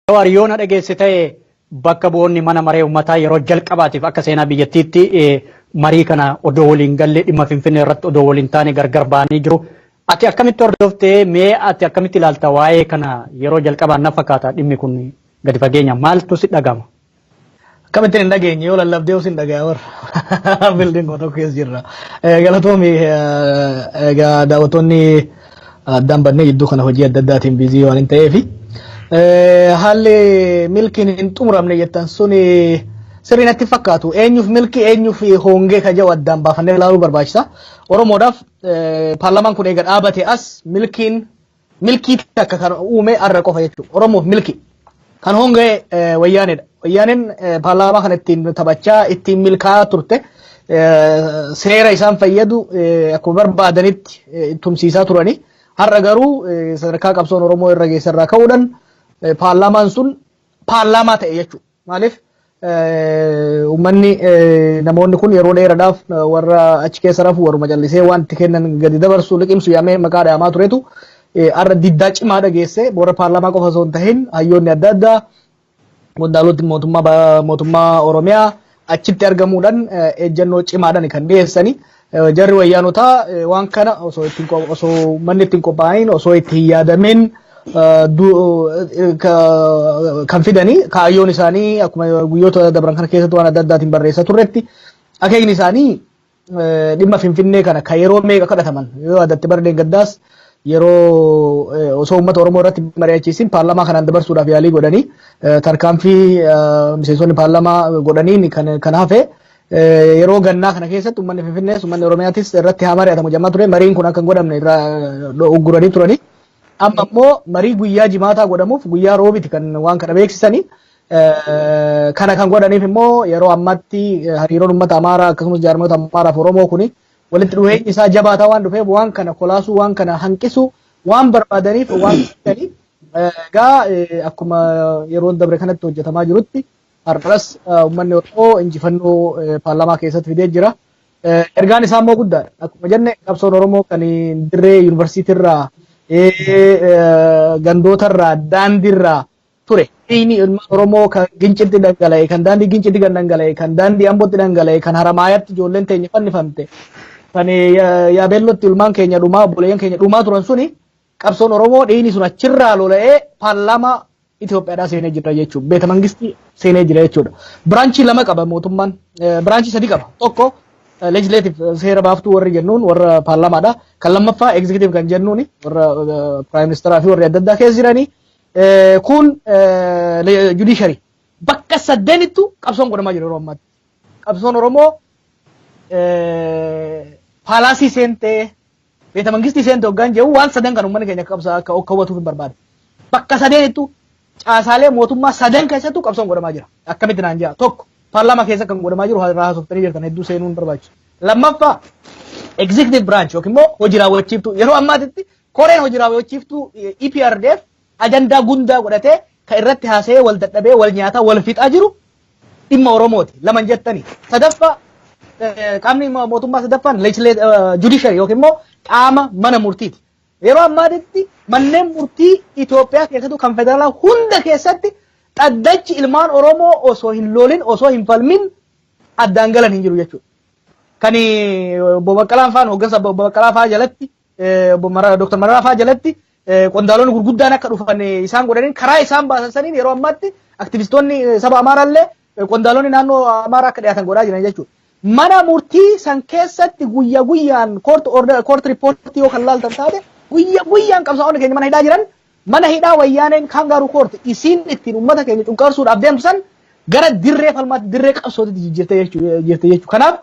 Jawaar, yoo na dhageesse ta'e, bakka bu'oonni mana maree uummataa yeroo jalqabaatiif akka seenaa biyyattiitti marii kana odoo waliin galle, dhimma Finfinnee irratti odoo waliin taane gargar ba'anii jiru. Ati akkamitti hordoftee? Mee ati akkamitti ilaalta waa'ee kana? Yeroo jalqabaan na fakkaata dhimmi kun gadi fageenya. Maaltu si dhagama? Akkamittiin hin dhageenye? Yoo lallabdee os hin dhagaya warra building tokko keessa jirra. Galatoomi. Egaa daawwattoonni, addaan bannee jidduu kana hojii adda addaatiin busy waan hin ta'eefi. Haalli milkiin hin xumuramne jettan sun sirrii natti fakkaatu. Eenyuuf milkii, eenyuuf hongee ka jedhu addaan baafannee ilaaluu barbaachisa. Oromoodhaaf paarlaamaan kun eega dhaabate as milkiin milkii takka kan uume arra qofa jechuudha. Oromoof milkii. Kan hongee Wayyaanedha. Wayyaaneen paarlaamaa kana ittiin taphachaa ittiin milkaa'aa turte. Seera isaan fayyadu akkuma barbaadanitti tumsiisaa turani. Har'a garuu sadarkaa qabsoon Oromoo irra geessarraa ka'uudhaan paarlaamaan sun paarlaamaa ta'e jechuudha. Maaliif, uummanni, namoonni kun yeroo dheeraadhaaf warra achi keessa rafu, warruma callisee waan itti kennan gadi dabarsu, liqimsu yaamee maqaa dhahamaa turetu har'a diddaa cimaa dhageesse. Warra paarlaamaa qofa osoo hin tahin, hayyoonni adda addaa, qondaalotni mootummaa Oromiyaa achitti argamuudhaan ejjennoo cimaadhaan kan dhiyeessani. Jarri Wayyaanotaa waan kana osoo ittiin osoo uummanni ittiin qophaa'in, osoo itti hin yaadamin kan fidanii, kaayyoon isaanii akkuma guyyoota dabran kana keessatti waan adda addaatiin barreessaa turretti, akeekni isaanii dhimma Finfinnee kana kan yeroo meeqa kadhataman yoo addatti bara deeggaddaas yeroo osoo uummata Oromoo irratti mari'achiisin paarlaamaa kanaan dabarsuudhaaf yaalii godhanii, tarkaanfii miseensonni paarlaamaa godhaniin kan hafe, yeroo gannaa kana keessatti uummanni Finfinnees uummanni Oromiyaatis irratti haa mari'atamu jammaa ture, mariin kun akka hin godhamne irraa ugguranii turanii. Amma immoo marii guyyaa Jimaataa godhamuuf guyyaa Roobiti kan waan kana beeksisanii. Kana kan godhaniif immoo yeroo ammaatti hariiroon uummata Amaaraa akkasumas jaarmoota Amaaraa fi Oromoo kuni walitti dhufeenyi isaa jabaataa waan dhufeef, waan kana kolaasuu, waan kana hanqisuu waan barbaadaniif waan fidanii. Egaa akkuma yeroo dabre kanatti hojjetamaa jirutti, har'as uummanni Oromoo injifannoo paarlaamaa keessatti fidee jira. Ergaan isaa immoo guddaadha. Akkuma jenne, qabsoon Oromoo kan dirree yuunivarsiitii gandootarraa, daandiirraa ture. Dhiigni ilmaan Oromoo kan Gincitti dhangala'e, kan daandii Gincitti kan dhangala'e, kan daandii Ambootti dhangala'e, kan Haramaayaatti ijoolleen teenya fannifamte, kan Yaabeellootti ilmaan keenya dhumaa, obboleeyyan keenya dhumaa turan suni, qabsoon Oromoo dhiigni sun achirraa lola'ee paarlaamaa Itoophiyaadhaa seenee jira jechuudha. Beeta mangistii seenee jira jechuudha. Branch lama qaba mootummaan. Branch sadi qaba. Tokko legislative, seera baaftuu warri jennuun warra paarlaamaadha. Kan lammaffaa executive kan jennuun warra prime ministeraa fi warri adda addaa keessa jiranii. Kun judiciary. Bakka sadeenittu qabsoon godhamaa jira yeroo ammaatti. Qabsoon Oromoo palace seentee, beeta mangistii seente hoggaan jedhu, waan sadan kan uummanni keenya qabsa akka hubatuuf hin barbaade. Bakka sadeenittu, caasaalee mootummaa sadan keessattuu qabsoon godhamaa jira. Akkamitti naan jedha? Tokko, paarlaamaa keessa kan godhamaa jiru irraa haasoftanii jirtan, hedduu seenuun barbaachisu. Lammaffaa, executive branch yookiin immoo hojii raawwachiiftuu, yeroo ammaatitti koreen hojii raawwachiiftuu EPRDF ajandaa guddaa godhatee kan irratti haasa'ee wal dadhabee wal nyaataa wal fixaa jiru dhimma Oromooti. Laman jettanii. Sadaffaa, qaamni mootummaa sadaffaan judiciary yookiin immoo qaama mana murtiiti. Yeroo ammaatitti manneen murtii Itoophiyaa keessattuu kan federaalaa hunda keessatti xaddachi ilmaan Oromoo osoo hin lolin, osoo hin falmin addaan galan hin jiru jechuudha. Kan obbo Baqqalaan faan hooggansa obbo Baqqalaa faa jalatti, obbo Dr. Mararaa faa jalatti qondaalonni gurguddaan akka dhufan isaan godhaniin, karaa isaan baasan saniin yeroo ammaatti aktivistoonni saba Amaaraallee qondaalonni naannoo Amaaraa akka dhiyaatan godhaa jiran jechuudha. Mana murtii san keessatti guyya guyyaan court order, court report yoo kan laaltan taate, guyya guyyaan qabsaa'onni keenya mana hidhaa jiran. Mana hidhaa Wayyaaneen kangaroo court isiin ittiin uummata keenya cunqursuudhaaf deemtu san gara dirree falmaatti, dirree qabsootti jijjiirte jechuudha. Kanaaf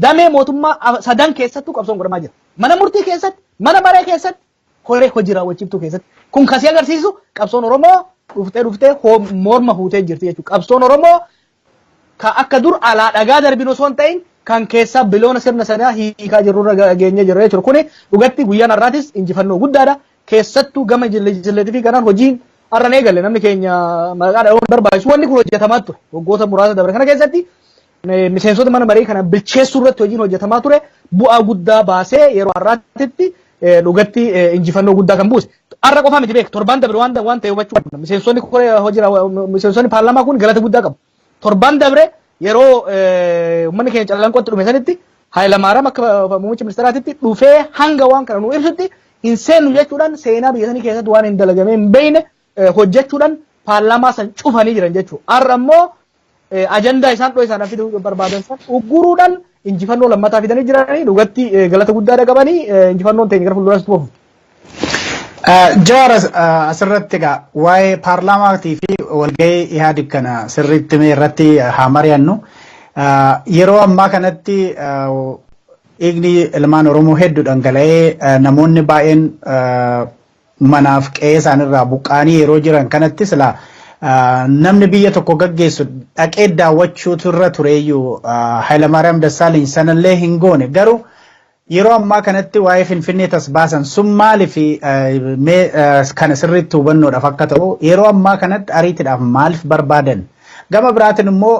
damee mootummaa sadan keessattuu qabsoon godhamaa jira. Mana murtii keessatti, mana maree keessatti, koree hojii raawwachiiftuu keessatti. Kun kasii agarsiisu qabsoon Oromoo dhuftee dhuftee morma fuutee jirti jechuudha. Qabsoon Oromoo ka akka dur alaa dhagaa darbin osoo hin ta'in, kan keessaa biloona sirna sanaa hiikaa jirrurra geenyee jirra jechuudha. Kuni dhugatti guyyaan har'aatis injifannoo guddaadha. Keessattuu gama legislative kanaan hojiin har'a eegalle, namni keenya maqaa dha'uun barbaachisu, wanni kun hojjetamaa ture. Waggoota muraasa dabre kana keessatti miseensota mana marii kana bilcheessuu irratti hojiin hojjetamaa ture bu'aa guddaa baasee yeroo har'aatitti dhugatti injifannoo guddaa kan buuse. Har'a qofa miti beek, torban dabre waan ta'e hubachuu qabna. Miseensonni koree hojii miseensonni paarlaamaa kun galata guddaa qabu. Torban dabre yeroo uummanni keenya Calanqootti dhume sanitti, Hayilamaariyaam akka muummicha ministeeraatitti dhufee hanga waan kana nu ibsutti hin seennu jechuudhaan, seenaa biyya sanii keessatti waan hin dalagamee hin beekne hojjechuudhaan paarlaamaa san cufanii jiran jechuudha. Har'a immoo ajandaa isaan dhoo isaan fiduu barbaadan san ugguruudhaan injifannoo lammataa fidanii jiranii, dhugatti galata guddaa qabanii, injifannoon teenya gara fuulduraatti fufu. Jawaar, asirratti egaa waa'ee paarlaamaatii fi walgahii Ihaadig kana sirriitti mee irratti haa mari'annu. Yeroo ammaa kanatti dhiigni ilmaan Oromoo hedduu dhangala'ee, namoonni baay'een manaaf qe'ee isaanirraa buqqaanii yeroo jiran kanatti, sila namni biyya tokko gaggeessu dhaqee daawwachuutu irra tureeyyuu, Hayilamaariyaam Dassaaleeny sanallee hin goone. Garuu yeroo ammaa kanatti waa'ee Finfinnee tas baasan sun maaliif? Mee kana sirriitti hubannoodhaaf akka ta'u, yeroo ammaa kanatti ariitiidhaaf maaliif barbaadan? Gama biraatiin immoo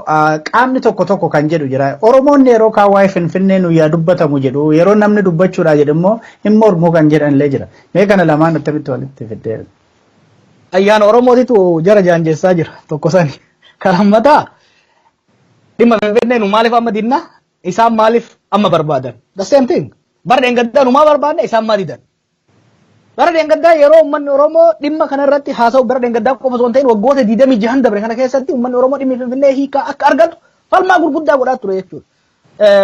qaamni tokko tokko kan jedhu jira. Oromoonni yeroo kaan waa'ee Finfinnee nu yaa dubbatamu jedhu, yeroo namni dubbachuudha jedhu immoo hin mormuu kan jedhan illee jira. Mee kana lamaan attamitti walitti fiddee? Ayyaana Oromootitu jara jaanjessaa jira tokko sani. Kan lammataa, dhimma Finfinnee nu maaliif amma dinna, isaan maaliif amma barbaadan? The same thing. Bara dheengaddaa nu maa barbaadne, isaan maa didan? Bara dheengaddaa yeroo uummanni Oromoo dhimma kana irratti haasa'u, bara dheengaddaa qofa osoo hin ta'in waggoota 26 dabre kana keessatti, uummanni Oromoo dhimmi Finfinnee hiikaa akka argatu falmaa gurguddaa godhaa ture jechuudha.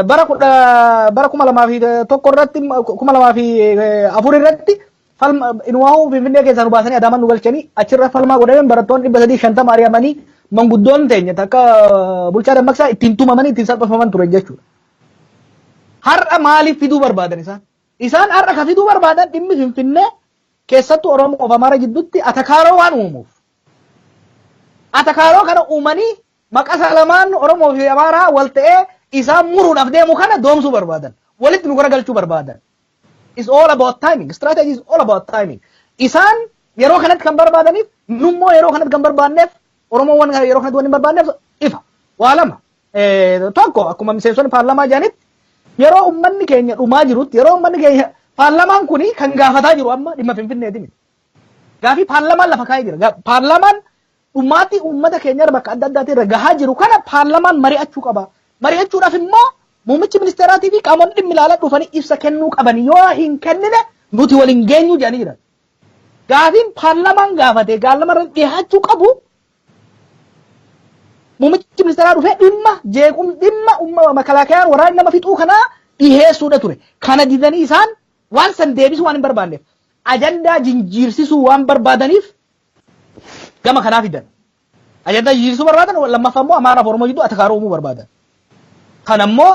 Bara 2001 irratti, 2004 irratti falma inumaa'uu Finfinnee keessaa nu baasanii Adaamaan nu galchanii, achirra falmaa godhameen barattoonni 350 ari'amanii, manguddoon teenya takka Bulchaa Dammaqsaa ittiin tumamanii ittiin salphafaman ture jechuudha. Har'a maaliif fiduu barbaadan isaan? Isaan har'a ka fiduu barbaadan dhimmi Finfinnee keessattuu Oromoo fi Amaara jidduutti atakaaroo waan uumuuf. Atakaaroo kana uumanii maqasa lamaan Oromoo fi Amaaraa wal ta'ee isaan muruudhaaf deemu kana doomsuu barbaadan. Walitti nu garagalchuu barbaadan. It's all about timing. Strategy is all about timing. Isaan yeroo kanatti kan barbaadaniif, nummoo yeroo kanatti kan barbaanneef, Oromoowwan yeroo kanatti waan hin barbaanneef ifa. Waa lama. Tokko, akkuma miseensonni paarlaamaa jedhanitti, yeroo uummanni keenya dhumaa jirutti, yeroo uummanni keenya, paarlaamaan kuni kan gaafataa jiru amma dhimma Finfinneeti miti. Gaafii paarlaamaan lafa kaa'ee jira. Paarlaamaan dhumaatii uummata keenya irra bakka adda addaatii irra gahaa jiru kana paarlaamaan mari'achuu qaba. Mari'achuudhaaf immoo muummichi ministeeraatii fi qaamonni dhimmi ilaalaa dhufanii ibsa kennuu qaban, yoo hin kennine nuti waliin geenyuu jedhanii jiran. Gaafiin paarlaamaan gaafate gaallama irra dhiyaachuu qabu, muummichi ministeeraa dhufee dhimma jeequm, dhimma umma makalaakayaan waraanni nama fixuu kanaa dhiheessuudha ture. Kana didanii isaan waan san deebisuu waan hin barbaanneef, ajandaa jijjiirsisuu waan barbaadaniif gama kanaa fidan. Ajandaa jijjiirsisuu barbaadan, lammaffaa immoo Amaaraa fi Oromoo jidduu atakaaroo uumuu barbaadan. Kana immoo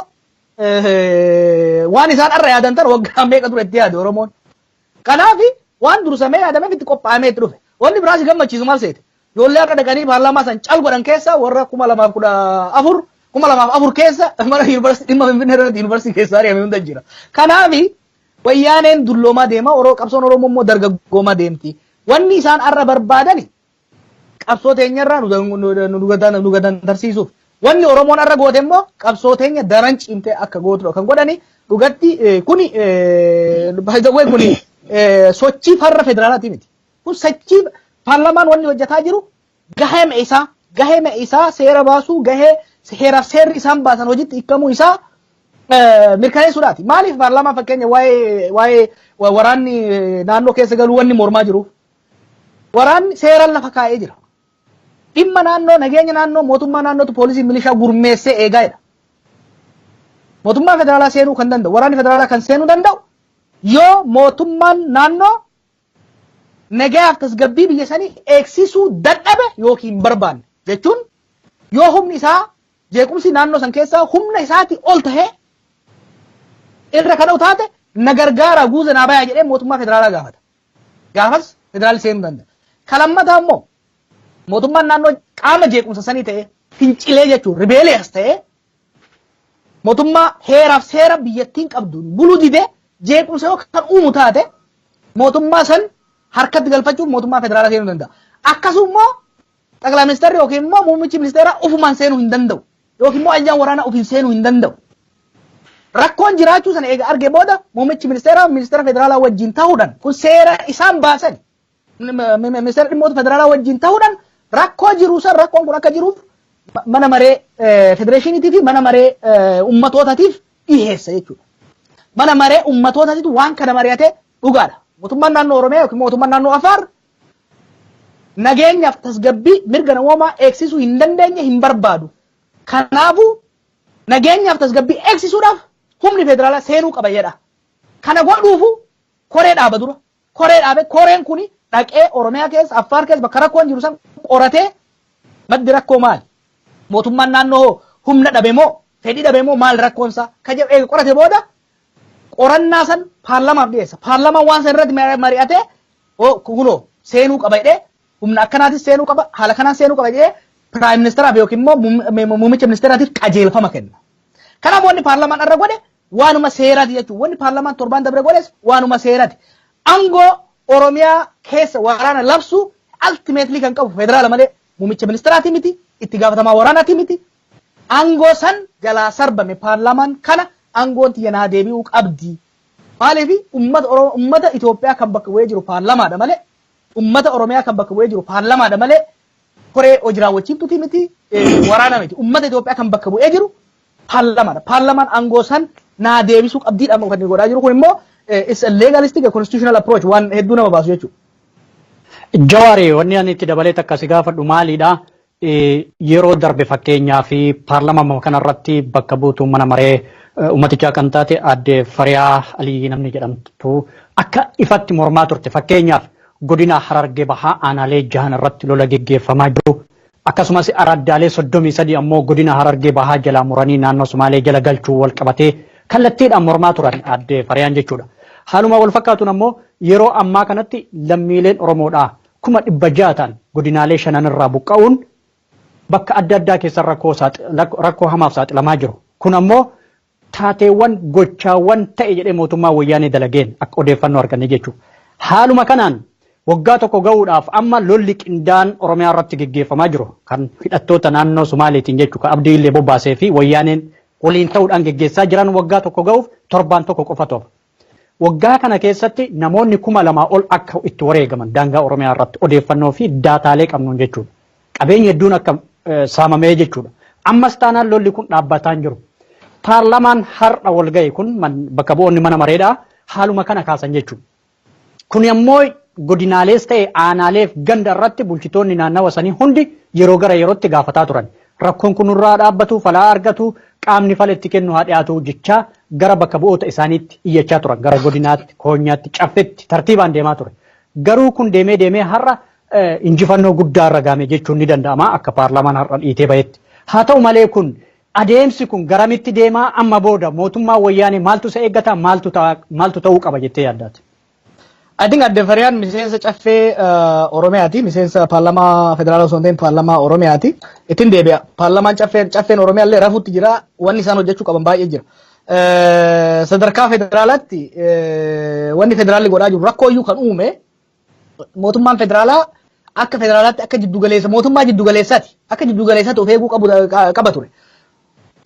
waan isaan har'a yaadan tan waggaa meeqa dura itti yaade Oromoon. Kanaaf waan dursamee yaadameef itti qophaa'amee itti dhufe. Wanni biraas gammachiisu maal seete? Ijoollee har'a dhaqanii paarlaamaa san cal godhan keessa warra 2014, 2004 keessa mana yuunivarsiitii dhimma Finfinnee irratti yuunivarsiitii keessaa ari'ame hunda jira. Kanaaf wayyaaneen dulloomaa deema, qabsoon Oromoo immoo dargaggoomaa deemti. Wanni isaan har'a barbaadani qabsoo teenyarraa nu gadantarsiisuuf. Wanni Oromoon har'a goote immoo qabsoo teenya daran cimtee akka gootudha kan godhani. Dhugatti kuni, by the way, kuni sochii farra federaalaati miti. Kun sochii paarlaamaan wanni hojjetaa jiru gahee isaa seera baasuu, gahee heeraaf seerri isaan baasan hojiitti hiikamuu isaa mirkaneessuudhaati. Maaliif paarlaamaan fakkeenya waa'ee waraanni naannoo keessa galuu wanni mormaa jiruuf? Waraanni seeraan lafa kaa'ee jira. Dhimma naannoo, nageenya naannoo, mootummaa naannootu poolisii milishaa gurmeessee eegaa jedha. Mootummaa federaalaa seenuu kan danda'u, waraanni federaalaa kan seenuu danda'u yoo mootummaan naannoo nagayaaf tasgabbii biyya sanii eegsisuu dadhabe yookiin barbaanne, jechuun yoo humni isaa, jeequmsi naannoo san keessaa humna isaatii ol tahee irra kan taate, na gargaara, guuza naa bayaa jedhee mootummaa federaalaa gaafata. Gaafas federaalli seenuu danda'a. Kan lammataa immoo mootummaan naannoo qaama jeequmsa sanii ta'ee fincilee jechuun rebellious ta'ee, mootummaa heeraaf seera biyyattiin qabdu buluu didee jeequmsa yoo kan uumu taate, mootummaa san harkatti galfachuuf mootummaa federaalaa seenuu danda'a. Akkasuma immoo xaqilaa ministeerri yookiin immoo muummichi ministeeraa ofumaan seenuu hin danda'u. Yookiin immoo ajajaan waraanaa ofiin seenuu hin danda'u. Rakkoon jiraachuu sana eega arge booda muummichi ministeeraa ministeera federaalaa wajjin ta'uudhaan, kun seera isaan baasan. Ministeera dhimmoota federaalaa wajjin ta'uudhaan rakkoo jiru san, rakkoon kun akka jiruuf mana maree federeeshiniitii fi mana maree ummatootaatiif dhiheessa jechuudha. Mana maree ummatootaatiitu waan kana mari'atee dhugaadha. Mootummaan naannoo Oromiyaa yookiin mootummaan naannoo Afaar nageenyaaf tasgabbii mirga namoomaa eegsisuu hin dandeenye, hin barbaadu. Kanaafuu nageenyaaf tasgabbii eegsisuudhaaf humni federaalaa seenuu qaba jedha. Kana godhuufu koree dhaaba dura. Koree dhaabe, koreen kuni dhaqee Oromiyaa keessa, Affaar keessa bakka rakkoon jiru san qoratee, maddi rakkoo maali? Mootummaan naannoo humna dhabe moo, fedhii dhabe moo, maal rakkoon isaa? Ka jedhu eega qorate booda qorannaa san paarlamaaf dhiyeessa. Paarlamaan waan san irratti mari'atee, kunoo seenuu qaba jedhee, humna akkanaatis seenuu qaba, haala kanaan seenuu qaba jedhee prime ministeraaf yookiin immoo muummicha ministeeraatiif qajeelfama kenna. Kanaaf wanni paarlamaan irra godhe waanuma seeraati jechuudha. Wanni paarlamaan torbaan dabre godhes waanuma seeraati. Aangoo Oromiyaa keessa waraana labsuu ultimately kan qabu federaala malee muummicha ministeeraati miti, itti gaafatamaa waraanaati miti. Aangoo san jalaa sarbame, paarlaamaan kana aangoon tiyya naa deebi'uu qabdi. Maaliif? Uummata Oromoo, uummata Itoophiyaa kan bakka bu'ee jiru paarlamaadha malee, uummata Oromiyaa kan bakka bu'ee jiru paarlamaadha malee koree hojii raawwachiiftuuti miti, waraana miti. Uummata Itoophiyaa kan bakka bu'ee jiru paarlamaadha. Paarlamaan aangoo san naa deebisuu qabdiidha kan inni godhaa jiru kun immoo is a legalistic constitutional approach waan hedduu nama baasu jechuudha. Jawaari, wanni ani itti dabalee takka si gaafadhu maalidha? Yeroo darbe fakkeenyaa fi paarlaamaa kanarratti bakka buutuu mana maree uummatichaa kan taate aadde Fariyaa Alii namni jedhamtu akka ifatti mormaa turte. Fakkeenyaaf godina Harargee Bahaa aanaalee jahan irratti lola geggeeffamaa jiru. Akkasumas araddaalee 33 ammoo godina Harargee Bahaa jalaa muranii naannoo Sumaalee jala galchuu wal qabatee kallattiidhaan mormaa turan aadde Fariyaan jechuudha. Haaluma wal fakkaatuun ammoo yeroo ammaa kanatti lammiileen Oromoodhaa 600,000 ta'an godinaalee shanan irraa buqqa'uun bakka adda addaa keessa rakkoo hamaaf saaxilamaa jiru. Kun ammoo taateewwan gochaawwan ta'e jedhee mootummaa wayyaanee dalageen akka odeeffannoo arganne jechuudha. Haaluma kanaan waggaa tokko gahuudhaaf amma lolli qindaa'aan Oromiyaa irratti geggeeffamaa jiru kan hidhattoota naannoo Somaaliitiin jechuudha, kan Abdii Illee bobbaasee fi wayyaaneen waliin ta'uudhaan geggeessaa jiran waggaa tokko gahuuf torbaan tokko qofa tofa. Waggaa kana keessatti namoonni 2000 ol akka itti wareegaman daangaa Oromiyaa irratti odeeffannoo fi daataalee qabnuun jechuudha. Qabeenyi hedduun akka saamamee jechuudha. Ammas taanaan lolli kun dhaabbataa hin jiru. Paarlamaan har'a wal ga'e kun, bakka bu'oonni mana mareedhaa haaluma kana kaasan jechuudha. Kun ammoo godinaalees ta'e aanaaleef ganda irratti bulchitoonni naannawa sanii hundi yeroo gara yerootti gaafataa turan. Rakkoon kun nurraa dhaabbatu, falaa argatu, qaamni fala itti kennu haa dhiyaatu jechaa gara bakka bu'oota isaaniitti iyyachaa turan. Gara godinaatti, koonyaatti, caffetti tartiibaan deemaa ture. Garuu kun deemee deemee har'a injifannoo guddaa irra gaame jechuun ni danda'ama akka paarlaamaan har'a dhiitee bahetti. Haa ta'u malee kun adeemsi kun garamitti deemaa? Amma booda mootummaa wayyaanee maaltu isa eeggata, maaltu ta'uu qaba jettee yaaddaati? I think adde Fariyaan miseensa caffee Oromiyaati. Miseensa paarlaamaa federaalaa osoo hin ta'in paarlaamaa Oromiyaati. Ittiin deebi'a. Paarlaamaan caffeen Oromiyaa illee rafuutti jira. Wanni isaan hojjechuu qaban baay'ee jira. Sadarkaa federaalaatti wanni federaalli godhaa jiru, rakkoo iyyuu kan uume mootummaan federaalaa akka federaalaatti akka jiddugaleessa mootummaa jiddugaleessaati. Akka jiddugaleessaatti of eeguu qabu qaba ture.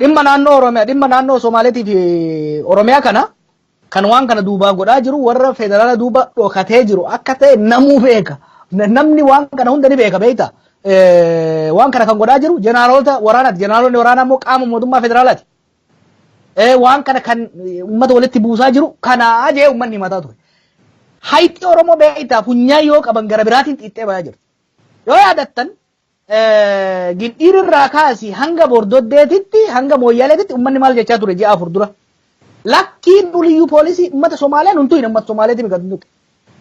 Dhimma naannoo Oromiyaa, dhimma naannoo Somaaleetii fi Oromiyaa kana kan waan kana duubaa godhaa jiru warra federaala duuba dhokatee jiru akka ta'e namuu beeka. Namni waan kana hunda ni beeka, beekta. Waan kana kan godhaa jiru jeneraalota waraanaati. Jeneraalonni waraanaa immoo qaama mootummaa federaalaati. Waan kana kan uummata walitti buusaa jiru kanaa jee uummanni himataa ture. Hayxii Oromoo, beektaa, funyaan yoo qaban gara biraatiin xiixxee bayaa jirti. Yoo yaadattan, Gindhiirirraa kaasii hanga Bordoddeetitti, hanga Mooyyaaleetitti uummanni maal jechaa ture ji'a 4 dura? Lakkiin liyyuu poolisii uummata Somaaliyaa nun tuqne, uummata Somaaliyaati kan tuqe.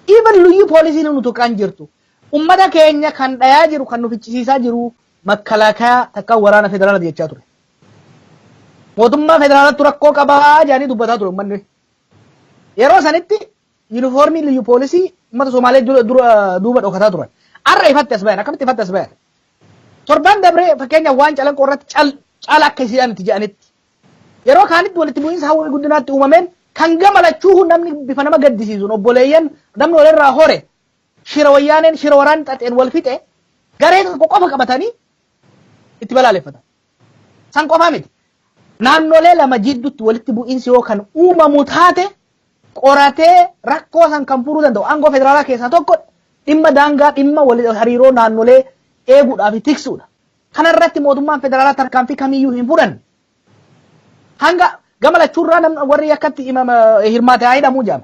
Even liyyuu poolisii nu tuqaan jirtu. Uummata keenya kan dhayaa jiru, kan nu fichisiisaa jiru makalaakaa takka waraana federaalaati jechaa ture. Mootummaa federaalaatti rakkoo qabaa jedhanii dubbataa ture uummanni. Yeroo sanitti yuunifoormii liyyuu poolisii uummata Somaalee dura duuba dhokataa turan. Har'a ifatti as bayan. Akkamitti ifatti as bayan? Torban dabree fakkeenyaaf waan Calanqoo irratti caala akka isaan itti jedhanitti. Yeroo kaanitti walitti bu'iinsa Hawwii Guddinaatti uumameen kan gama lachuu namni bifa nama gaddisiisuun obboleeyyan namni walirraa hore shira wayyaaneen, shira waraanni xaxeen wal fixe garee tokko qofa qabatanii itti balaaleffatan. San qofaa miti. Naannolee lama jidduutti walitti bu'iinsi yoo kan uumamu taate, qoratee rakkoo san kan furuu danda'u aangoo federaalaa keessaa tokko Dhimma daangaa, dhimma hariiroo naannolee eeguudhaa fi tiksuudha. Kanarratti mootummaan federaalaa tarkaanfii kamiyyuu hin fudhanne. Hanga gama lachuurraa namni warri akkatti hirmaate haa hidhamuu jaame.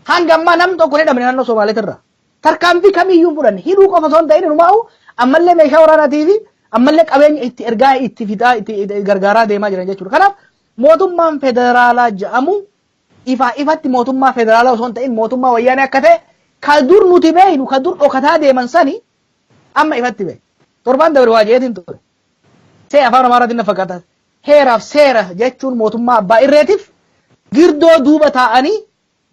Hanga ammaa namni tokko hin hidhamne naannoo Somaaleetirra. Tarkaanfii kamiyyuu hin fudhanne. Hidhuu qofa osoo hin ta'in inumaa'u ammallee meeshaa waraanaatii fi ammallee qabeenya itti ergaa itti fidaa itti gargaaraa deemaa jiran jechuudha. Kanaaf mootummaan federaalaa jedhamu ifaa ifatti mootummaa federaalaa osoo hin ta'in mootummaa Wayyaanee akka ta'e, ka dur nuti beeknu, ka dur dhokataa deeman sani amma ifatti beeknu. Torbaan dabre waa jeetiin ture. See afaan Amaaraatiin na fakkaata. Heeraaf seera jechuun mootummaa abbaa irreetiif girdoo duuba taa'anii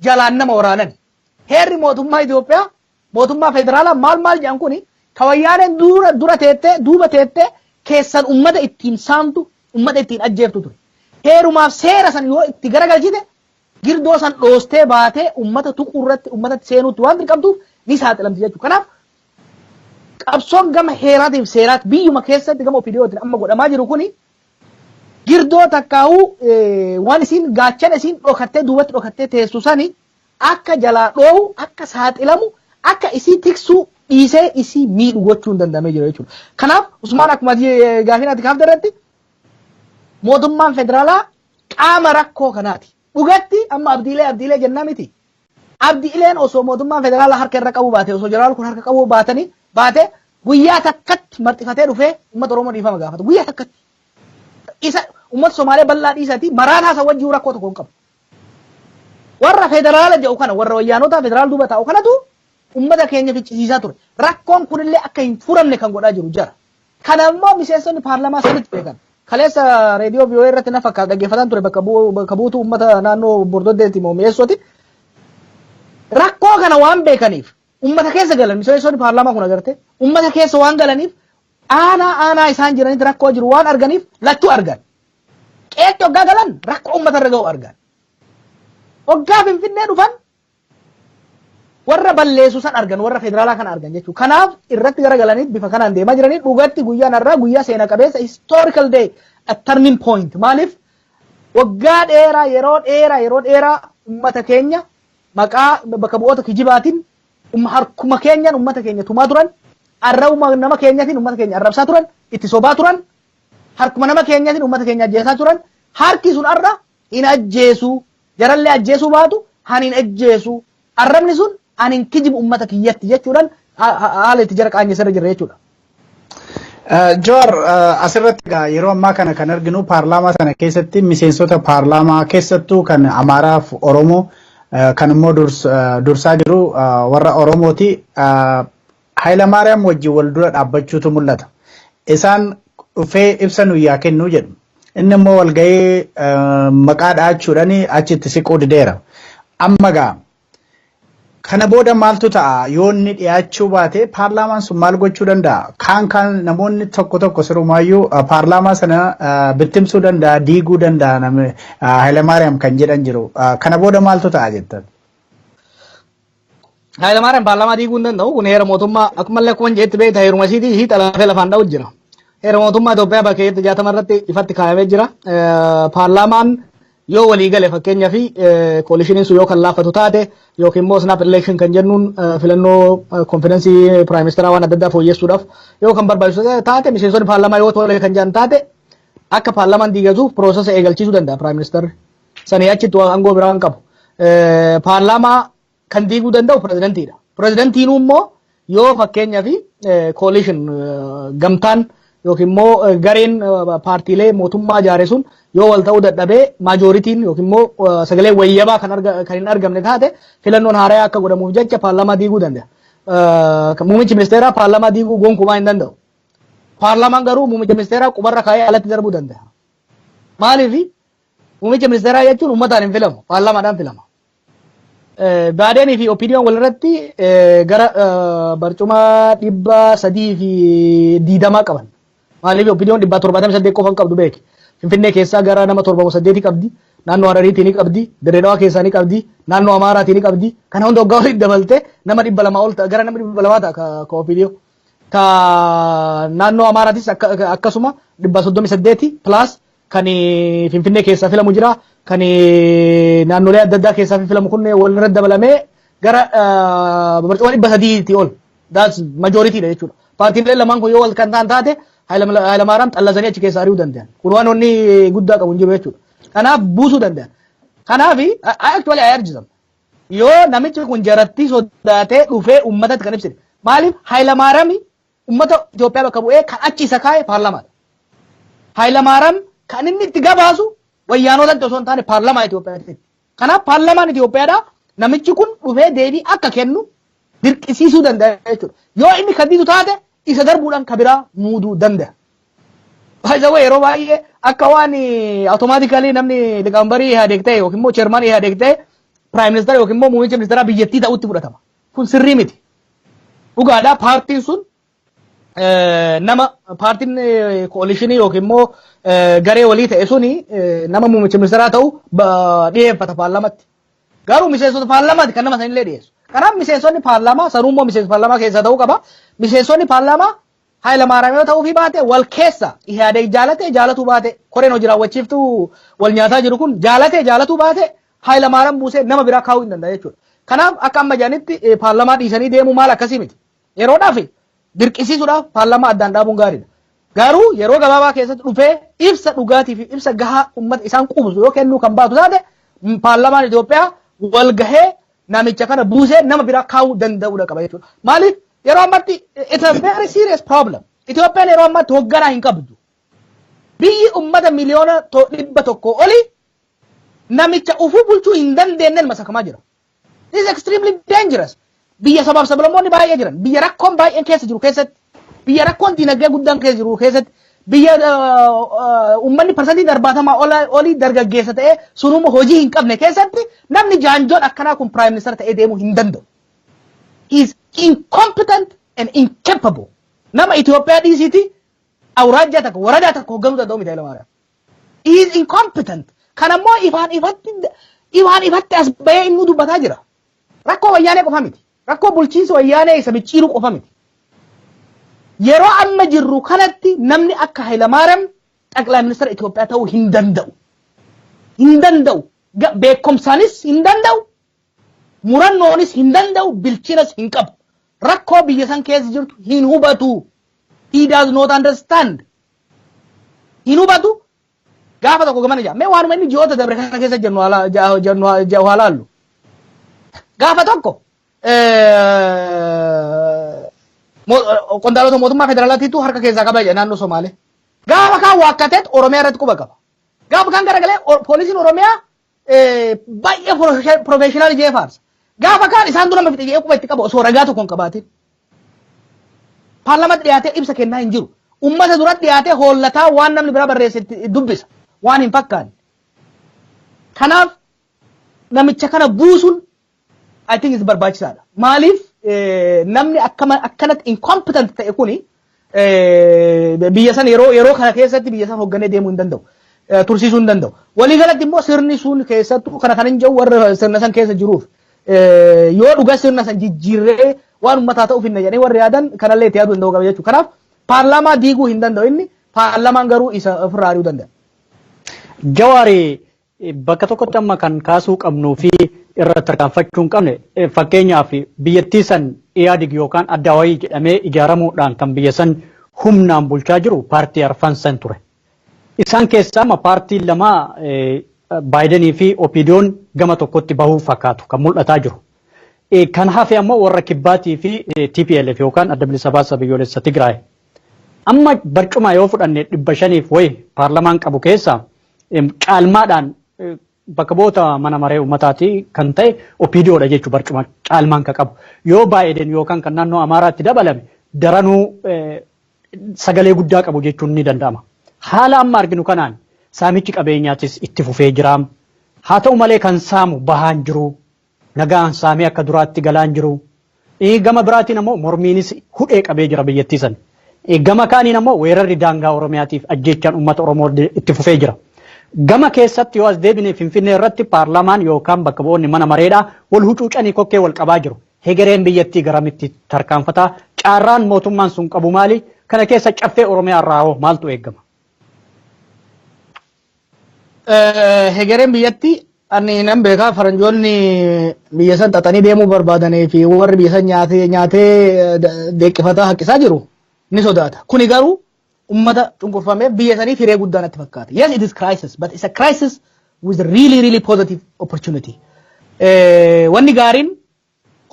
jalaan nama waraanan. Heerri mootummaa Itoophiyaa, mootummaa federaalaa maal maal jedhan kuni ka Wayyaaneen dura dura teettee duuba teettee keessan ummata ittiin saamtu, ummata ittiin ajjeeftu ture. Heerumaaf seera san yoo itti garagalchite girdoo san dhoostee baatee ummata tuquu irratti, ummatatti seenuutti waan dirqamtuuf ni saaxilamti jechuudha. Kanaaf qabsoon gama heeraatiif seeraatti biyyuma keessatti gama OPDOtiin amma godhamaa jiru kuni girdoo takkaa'uu waan isiin gaachana isiin dhokattee duubatti dhokattee teessu sani akka jalaa dhoohu, akka saaxilamu, akka isii tiksuu dhiisee isii miidhu gochuun danda'amee jira jechuudha. Kanaaf Usmaan, akkuma gaafiin ati kaafte irratti mootummaan federaalaa qaama rakkoo kanaati. Dhugatti amma Abdiilee Abdiilee jennaa miti. Abdiileen osoo mootummaan federaalaa harka irra qabu baate, osoo jeneraal kun harka qabu baatanii baate, guyyaa takkatti marxifatee dhufee uummata Oromoo dhiifama gaafata. Guyyaa takkatti. Isa uummata Somaalee bal'aa dhiisati maraataa isa wajjin rakkoo tokko hin qabu. Warra federaala jedhu kana, warra Wayyaanota federaala duuba taa'u kanatu uummata keenya ficcisiisaa ture. Rakkoon kunillee akka hin furamne kan godhaa jiru jara. Kana immoo miseensonni paarlamaa sirriitti beekan. Kaleessa reediyoo VOA irratti na fakkaata dhaggeeffataan ture, bakka buutuu uummata naannoo Bordoddeetti moo Mi'eessooti. Rakkoo kana waan beekaniif uummata keessa galan. Miseensonni paarlaamaa kun agarte uummata keessa waan galaniif, aanaa aanaa isaan jiranitti rakkoo jiru waan arganiif lachuu argan. Qeetti hoggaa galan rakkoo uummata irra ga'u argan. Hoggaa Finfinnee dhufan warra balleessu san argan, warra federaalaa kana argan jechuudha. Kanaaf irratti garagalanii bifa kanaan deemaa jiranii. Dhugatti guyyaan har'aa guyyaa seena qabeessa, historical day, a turning point. Maaliif? Waggaa dheeraa, yeroo dheeraa, yeroo dheeraa uummata keenya maqaa bakka bu'oota kijibaatiin harkuma keenyaan uummata keenya tumaa turan, arrabuma nama keenyatiin uummata keenya arrabsaa turan, itti sobaa turan, harkuma nama keenyatiin uummata keenya ajjeesaa turan. Harki sun har'a hin ajjeesu, jarallee ajjeesuu baatu han hin ajjeesu, arrabni sun an hin kijibu uummata kiyyatti jechuudhaan haala itti jara qaanyessarra jirra jechuudha. Jawaar, asirratti egaa yeroo ammaa kana kan arginu paarlaamaa sana keessatti miseensota paarlaamaa keessattuu kan Amaaraaf Oromoo, kan immoo dursaa jiru warra Oromooti. Hayilamaariyaam wajjin wal dura dhaabbachuutu mul'ata. Isaan dhufee ibsa nuyyaa kennuu jedhu. Inni immoo walgahii maqaa dha'achuudhaan achitti siquu dideera. Amma gaa kana booda maaltu ta'a? Yoo inni dhiyaachuu baate paarlaamaan sun maal gochuu danda'a? Kaan kaan namoonni tokko tokko sirumaayyuu paarlaamaa sana bittimsuu danda'a, diiguu danda'a namni Hayilamaariyaam kan jedhan jiru. Kana booda maaltu ta'a jettan? Hayilamaariyaam paarlaamaa diiguu hin danda'u. Kun heera mootummaa akkumallee akkuma jeetti beekta, heeruma isiitii isii xalafee lafaan dha'u jira. Heera mootummaa Itoophiyaa bakka 60 irratti ifatti kaayamee jira. Paarlaamaan yoo walii gale, fakkeenyaa fi coalitioniin sun yoo kan laaffatu taate yookiin immoo snap election kan jennuun filannoo confidence prime ministeraa waan adda addaa fooyyessuudhaaf yoo kan barbaachisu taate, miseensonni paarlaamaa yoo tole kan jedhan taate, akka paarlaamaan diigatuuf processa eegalchiisuu danda'a prime ministerri. Sanii achitti aangoo biraa hin qabu. Paarlaamaa kan diiguu danda'u pireezidentiidha. Pireezidantiin immoo yoo fakkeenyaa fi coalition gamtaan yookiin immoo gareen paartiilee mootummaa ijaare sun yoo wal ta'uu dadhabee, majorityn yookiin immoo sagalee wayyabaa kan hin argamne taate, filannoon haaraa akka godhamuuf jecha paarlaamaa diiguu danda'a. Muummichi ministeeraa paarlaamaa diiguu gonkumaa hin danda'u. Paarlaamaan garuu muummicha ministeeraa qubarra kaa'ee alatti darbuu danda'a. Maaliif? Muummicha ministeeraa jechuun uummataan hin filamu, paarlaamaadhaan filama. Baadeenii fi OPDOn walirratti gara barcuma 320 qaban. Maaliif? OPDOn 178 qofa hin qabdu beeki. Finfinnee keessaa gara nama 7 8 qabdi. Naannoo Harariitii ni qabdi. Dirree Dhawaa keessaa ni qabdi. Naannoo Amaaraatii ni qabdi. Kana hunda waggaa walitti dabaltee nama 200 ol ta'a, gara nama 200 ta'a ka OPDO. Ka naannoo Amaaraatis akkasuma 138 plus kan Finfinnee keessaa filamu jira. Kan naannolee adda addaa keessaa filamu kun walirra dabalamee Gara barcuma 300tti ol. That's majority dha jechuudha. Paartiileen lamaan kun yoo wal kan ta'an taate, Hayilamaariyaam xallazanii achi keessa ari'uu danda'an. Kun waan onni guddaa qabu hin jiru jechuudha. Kanaaf buusuu danda'an. Kanaaf actually I urge them. Yoo namichi kun jaratti sodaatee dhufee uummatatti kan ibsine. Maaliif? Hayilamaariyaam uummata Itoophiyaa bakka bu'ee kan achi isa kaa'e paarlamaadha. Hayilamaariyaam kan inni itti gabaasu wayyaanotatti osoo hin taane paarlamaa Itoophiyaatti. Kanaaf paarlamaan Itoophiyaadhaa namichi kun dhufee deebii akka kennu dirqisiisuu danda'a jechuudha. Yoo inni kan didu taate, isa darbuudhaan ka biraa muuduu danda'a. Baay'ee yeroo baay'ee akka waan automatically namni liqaambarii Ihaadeeg ta'e yookiin immoo chairman Ihaadeeg ta'e prime minister yookiin immoo muummicha ministeeraa biyyattii ta'utti fudhatama. Kun sirrii miti. Dhugaadhaa, paartiin sun nama paartiin coalition yookiin immoo garee walii ta'e suni nama muummicha ministeeraa ta'u dhiyeeffata paarlaamatti. Garuu miseensota paarlaamaati kan nama sanillee dhiyeessu. Kanaaf miseensonni paarlaamaa sanuu immoo miseensa paarlaamaa keessaa ta'uu qaba. Miseensonni paarlaamaa Hayilamaariyaam yoo ta'uu fi baate, wal keessa Ihaadeeg jaalate jaalatuu baate, koreen hojii raawwachiiftuu wal nyaataa jiru kun jaalate jaalatuu baate, Hayilamaariyaam buusee nama biraa kaa'uu hin danda'a jechuudha. Kanaaf akka amma jedhanitti paarlaamaa dhiisanii deemuu maal akkasii miti. Yeroodhaaf dirqisiisuudhaaf paarlaamaa addaan dhaabuun gaariidha. Garuu yeroo gabaabaa keessatti dhufee ibsa dhugaatii fi ibsa gahaa uummata isaan quubsu yoo kennuu kan baatu taate, paarlaamaan Itoophiyaa wal gahee namicha kana buusee nama biraa kaa'uu danda'uudha qaba jechuudha. Maaliif? Yeroo ammatti it's a very serious problem. Itoophiyaan yeroo ammatti hoogganaa hin qabdu. Biyyi uummata miliyoona 100 oli namicha ufuu bulchuu hin dandeenyeen masakamaa jira. This is extremely dangerous. Biyya sabaaf sablammoonni baay'ee jiran, biyya rakkoon baay'een keessa jiru keessatti, biyya rakkoon dinagdee guddaan keessa jiru keessatti, biyya uummanni 70% olii dargaggeessa ta'ee sunuma hojii hin qabne keessatti namni jaanjoon akkanaa kun prime minister ta'ee deemuu hin danda'u. He is incompetent and incapable. Nama Itoophiyaa dhiisiiti awuraajjaa takka, waradaa takka hoogganuu danda'u miti Hayilamaariyaam. He is incompetent. Kanammoo ifaan ifatti as bahee inni dubbataa jira. Rakkoo wayyaanee qofa miti. Rakkoo bulchiinsa wayyaanee isa micciiruu qofa miti. Yeroo amma jirru kanatti namni akka Hayilamaariyaam xaqilaa ministeera Itoophiyaa ta'uu hin danda'u. Hin danda'u. Beekumsaanis hin danda'u. Murannoonis hin danda'u. Bilchinas hin qabu. Rakkoo biyya san keessa jirtu hin hubatu. He does not understand. Hin hubatu. Gaafa tokko gamana jaa. Mee waanuma inni ji'oota dabre kana keessa jennu haa laallu. Gaafa tokko qondaalota mootummaa federaalaatiitu harka keessaa qaba jedha naannoo Somaalee. Gaafa kaan waakkateet Oromiyaa irratti quba qaba. Gaafa kaan garagalee poolisiin Oromiyaa baay'ee professional jee faarsa. Gaafa kaan isaan dura fixe jedhee quba itti qaba osoo ragaa tokko hin qabaatin. Paarlaamaatti dhiyaatee ibsa kennaa hin jiru. Uummata duratti dhiyaatee hollataa waan namni biraa barreesse itti dubbisa. Waan hin fakkaanne. Kanaaf namicha kana buusuun I think is barbaachisaadha. Maaliif? Namni akkanatti incompetent ta'e kuni biyya san yeroo kana keessatti biyya san hoogganee deemuu hin danda'u. Tursiisuu hin danda'u. Waliigalatti immoo sirni sun keessattuu kana kan hin jiru warra sirna san keessa jiruuf yoo dhuga sirna san jijjiirree waan uummataa ta'uuf hin jedhanii warri yaadan kanallee itti yaaduu danda'u qaba jechuudha. Kanaaf paarlaamaa diiguu hin danda'u inni, paarlaamaan garuu isa ofirraa ari'uu danda'a. Jawaari, bakka tokkotti amma kan kaasuu qabnuu fi irratti tarkaanfachuu hin qabne, fakkeenyaaf biyyattii san Ihaadig yookaan Addawaayii jedhamee ijaaramuudhaan kan biyya san humnaan bulchaa jiru paartii arfan san ture. Isaan keessaa amma paartiin lama, Baayidenii fi Opiidiyoon, gama tokkotti bahuu fakkaatu kan mul'ataa jiru. Kan hafe ammoo warra kibbaatii fi TPLF yookaan Adda Bilisa Baasaa Biyyoolessa Tigraay. Amma barcuma yoo fudhanne, 500f wayi paarlamaan qabu keessaa caalmaadhaan bakka bu'oota mana maree uummataati kan ta'e Opiidiyoodha jechuun barcuma caalmaan kan qabu. Yoo Baayiden yookaan kan naannoo Amaaraatti dabalame, daranuu sagalee guddaa qabu jechuun ni danda'ama. Haala amma arginu kanaan saamichi qabeenyaatis itti fufee jira. Haa ta'u malee kan saamu bahaan jiru. Nagaan saamee akka duraatti galaan jiru. Gama biraatiin ammoo mormiinis hudhee qabee jira biyyattii sana. Gama kaaniin ammoo weerarri daangaa Oromiyaatiif ajjeechaan uummata Oromoo itti fufee jira. Gama keessatti yoo as deebine, Finfinnee irratti paarlaamaan yookaan bakka bu'oonni mana mareedhaa wal hucuucanii kokkee wal qabaa jiru. Hegereen biyyattii garamitti tarkaanfataa? Caarraan mootummaan sun qabu maali? Kana keessa caffee Oromiyaa irraa hoo maaltu eegama? Hegereen biyyattii Ani nan beekaa, faranjoonni biyya san xaxanii deemuu barbaadanii fi warri biyya san nyaatee nyaatee deeqqifataa haqqisaa jiru ni sodaata. Kuni garuu ummata cunqurfamee biyya saniif hiree guddaa natti fakkaata. Yes, it is crisis, but it's a crisis with really, really positive opportunity. Wanni gaariin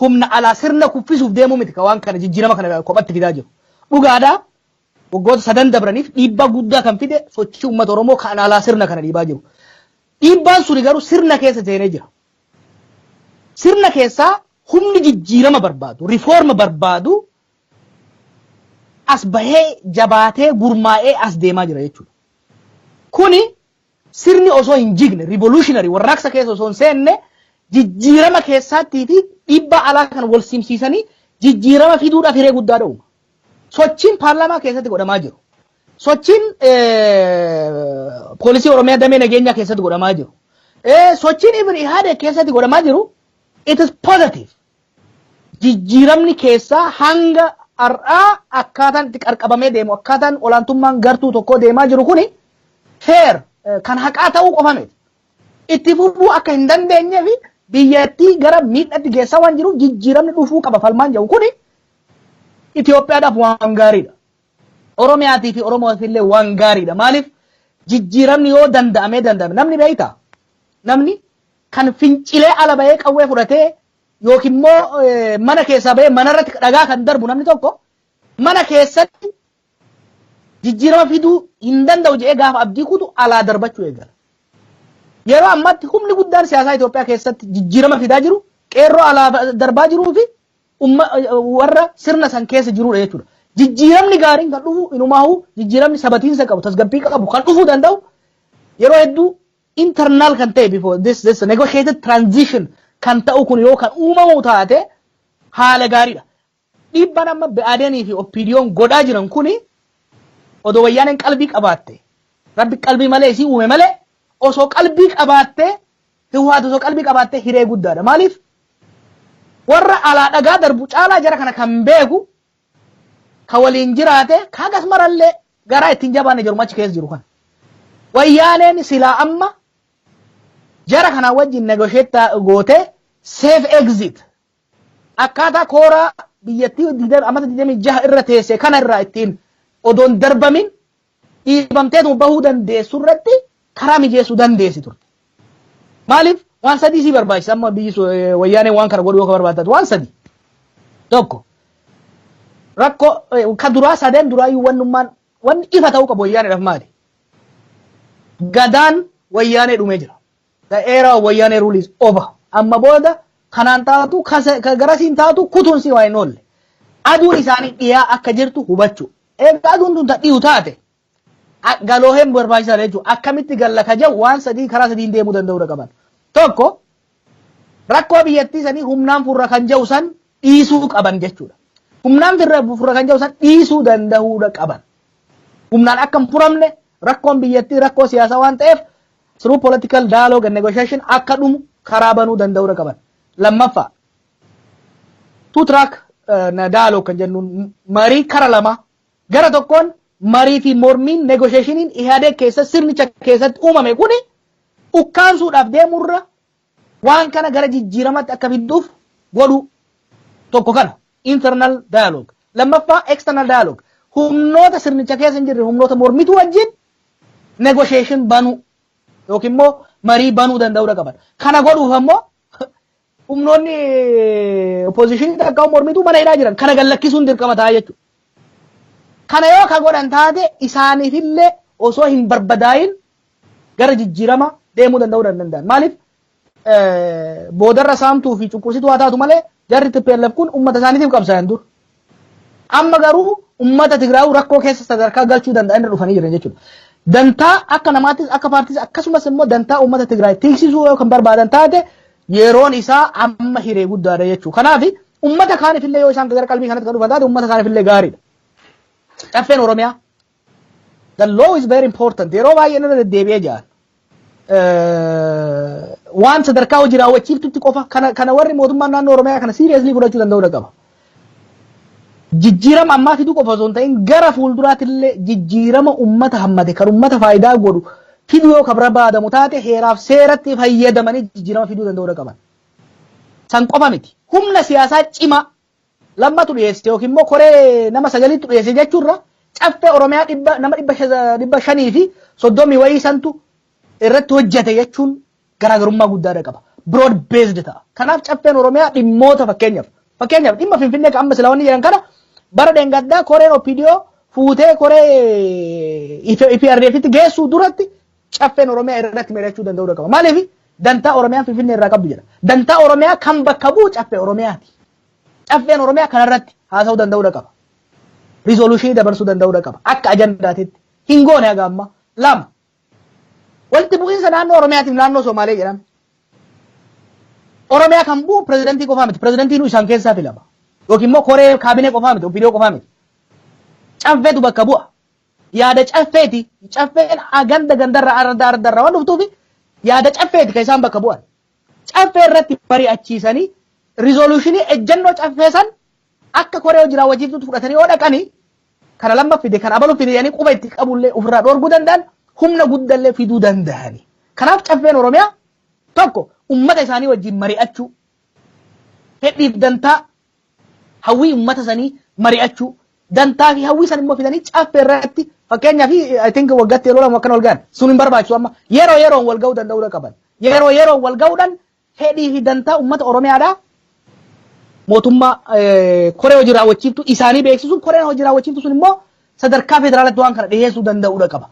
humna alaa sirna kuffisuuf deemuu miti ka waan kana jijjiirama kana kophatti fidaa jiru. Dhugaadhaa, waggoota sadan dabraniif dhiibbaa guddaa kan fide sochii uummata Oromoo kan alaa sirna kana dhiibaa jiru. Dhiibbaan suni garuu sirna keessa seenee jira. Sirna keessaa humni jijjiirama barbaadu, reform barbaadu as bahee jabaatee gurmaa'ee as deemaa jira jechuudha. Kuni sirni osoo hin jigne, revolutionary warraaqsa keessa osoo hin seenne, jijjiirama keessaattii fi dhiibbaa alaa kan wal simsiisanii jijjiirama fiduudhaaf hiree guddaa dha'uma. Sochiin paarlaamaa keessatti godhamaa jiru. Sochiin poolisii Oromiyaa damee nageenyaa keessatti godhamaa jiru. Sochiin even Ihaadeg keessatti godhamaa jiru, it is positive. Jijjiiramni keessaa hanga har'aa akkaataan itti qarqabamee deemu, akkaataan olaantummaan gartuu tokkoo deemaa jiru kuni fair kan haqaa ta'uu qofa miti. Itti fufuu akka hin dandeenyee fi biyyattii gara miidhatti geessaa waan jiruuf jijjiiramni dhufuu qaba falmaan jedhu kuni Itoophiyaadhaaf waan gaariidha. Oromiyaatii fi Oromoof illee waan gaariidha. Maaliif? Jijjiiramni yoo danda'amee danda'ame, namni beektaa, namni kan fincilee ala bahee qawwee fudhatee yookiin immoo mana keessaa bahee manarratti dhagaa kan darbu, namni tokko mana keessatti jijjiirama fiduu hin danda'u jedhee gaafa abdii kutu alaa darbachuu eegala. Yeroo ammaatti humni guddaan siyaasaa Itoophiyaa keessatti jijjiirama fidaa jiru qeerroo alaa darbaa jiruu fi warra sirna san keessa jirudha jechuudha. Jijjiiramni gaariin kan dhufu, inumaahu jijjiiramni sabatiinsa qabu, tasgabbii qabu kan dhufuu danda'u yeroo hedduu internal kan ta'e before this negotiated transition kan ta'u kun yoo kan uumamu taate haala gaariidha. Dhiibbaan amma BADNii fi OPDOn godhaa jiran kuni, odoo Wayyaaneen qalbii qabaatte, Rabbi qalbii malee isii uume malee, osoo qalbii qabaatte, Hiwaat osoo qalbii qabaatte hiree guddaadha. Maaliif? Warra alaa dhagaa darbu caalaa jara kana kan beeku, ka waliin jiraate, kagas marallee garaa ittiin jabaanne jiru achi keessa jiru kana. Wayyaaneen silaa amma jara kana wajjin negotiate gootee safe exit akkaataa kooraa biyyattii amata 26 irra teesse kana irraa ittiin odoon darbamin dhiibamteetuma bahuu dandeessu irratti karaa mijeessuu dandeessi turte. Maaliif? Waan sadii si barbaachisa amma biyyi Wayyaaneen waan kana godhuu yoo barbaadatu, waan sadi. Tokko, rakkoo ka duraa sadeen duraayyuu wannummaan wanni ifa ta'uu qabu Wayyaaneedhaaf maali? Gadaan Wayyaanee dhumee jira. The era of Wayyaanee rule is over. Amma booda kanaan taatu, garasiin taatu, kutuun si waa hin oolle. Aduun isaanii dhiyaa akka jirtu hubachuu. Egaa aduun tun dhiyu taate galooheen barbaachisaadha jechuudha. Akkamitti galla ka jedhu waan sadii, karaa sadiin deemuu danda'uu qaban. Tokko, rakkoo biyyattii sanii humnaan furra kan jedhu san dhiisuu qaban jechuudha. Humnaan furra kan jedhu san dhiisuu danda'uu qaban. Humnaan akka hin furamne, rakkoon biyyattii rakkoo siyaasaa waan ta'eef through political dialogue and negotiation akka dhumu karaa banuu danda'uu qaban. Lammaffaa, two track dialogue kan jennuun marii kara lama, gara tokkoon marii fi mormiin negotiationiin Ihaadeg keessa sirnicha keessatti uumame kuni ukkaansuudhaaf deemurra waan kana gara jijjiiramatti akka fidduuf godhu, tokko kana internal dialogue. Lammaffaa, external dialogue, humnoota sirnicha keessa hin jirre, humnoota mormituu wajjin negotiation banuu yookiin immoo marii banuu danda'uu qaban. Kana godhuuf ammoo humnoonni oppositionii takka mormituu mana hidhaa jiran kana gallakkisuun dirqama ta'a jechuudha. Kana yoo ka godhan taate isaaniifillee osoo hin barbadaa'in gara jijjiirama deemuu danda'uu danda'an. Maaliif? Boodarra saamtuu fi cunqursituu haa taatu malee jarri TPLF kun uummata isaaniitiif qabsaa'an dur. Amma garuu uummata Tigraayuu rakkoo keessa sadarkaa galchuu danda'an irra dhufanii jiran jechuudha. Dantaa akka namaattis, akka paartiis, akkasumas immoo dantaa uummata Tigraay tiksisuu yoo kan barbaadan taate yeroon isaa amma hiree guddaadha jechuudha. Kanaaf uummata kaaniif illee yoo isaan gara qalbii kanatti kan dhufan taate uummata kaaniif illee gaariidha. Caffeen Oromiyaa. The law is very important. Yeroo baay'ee irra deddeebi'ee jira. Waan sadarkaa hojii raawwachiiftutti qofa kana warri mootummaan naannoo Oromiyaa kana seriously fudhachuu danda'uu qaba. Jijjiirama ammaa fiduu qofa osoo hin ta'in gara fuulduraatti illee jijjiirama uummata hammate kan uummata faayidaa godhu Fiduu yoo ka barbaadamu taate, heeraaf seeratti fayyadamanii jijjiirama fiduu danda'uu qaban. San qofa miti. Humna siyaasaa cimaa lammatu dhiyeesse yookiin immoo koree nama sagaliitu dhiyeesse jechuurra, Caffee Oromiyaa dhibba nama 530 wayii santu irratti hojjete jechuun garaagarummaa guddaadha qaba. Broad based ta'a. Kanaaf Caffeen Oromiyaa dhimmoota, fakkeenyaaf dhimma Finfinnee kan amma silaawwanni jedhan kana, bara dheengaddaa koreen OPDO fuutee koree EPRDFitti geessuu duratti Caffeen Oromiyaa irratti mari'achuu danda'uu qaba. Maaliif? Dantaa Oromiyaan Finfinnee irraa qabdu jedha. Dantaa Oromiyaa kan bakka bu'u Caffee Oromiyaati. Caffeen Oromiyaa kanarratti haasa'uu danda'uu qaba. Resolution dabarsuu danda'uu qaba. Akka ajandaatitti. Hin goone haga amma. Lama. Walitti bu'iinsa naannoo Oromiyaatiif naannoo Somaalee jedhame. Oromiyaa kan bu'u pirezidantii qofaa miti. Pirezidantiin isaan keessaa filama. Yookiin immoo koree kaabinee qofaa miti. OPDO qofaa miti. Caffeetu bakka bu'a. Yaada caffeeti. Caffeen ganda gandarra, arda ardarra waan dhuftuufi yaada caffeeti kan isaan bakka bu'an. Caffee irratti mari'achiisanii resolution ejjennoo caffee san akka koree hojii raawwachiiftuutti fudhatanii yoo dhaqanii, kana lamma fide, kan abalu fide jedhanii quba itti qabullee ofirraa dhorguu danda'an, humna guddallee fiduu danda'ani. Kanaaf Caffeen Oromiyaa tokko ummata isaanii wajjin mari'achuu, fedhiif dantaa hawwii ummata sanii mari'achuu, dantaa fi hawwii san immoo fidanii caffee irratti, fakkeenyaaf, I think waggaatti yeroo 2 akkana wal ga'an sun hin barbaachisu. Amma yeroo yeroon wal ga'uu danda'uu qaban. Yeroo yeroon wal ga'uudhaan fedhii fi dantaa ummata Oromiyaadhaa mootummaa koree hojii raawwachiiftuu isaanii beeksisuun, koreen hojii raawwachiiftuu sun immoo sadarkaa federaalaatti waan kana dhiyeessuu danda'uudha qaba.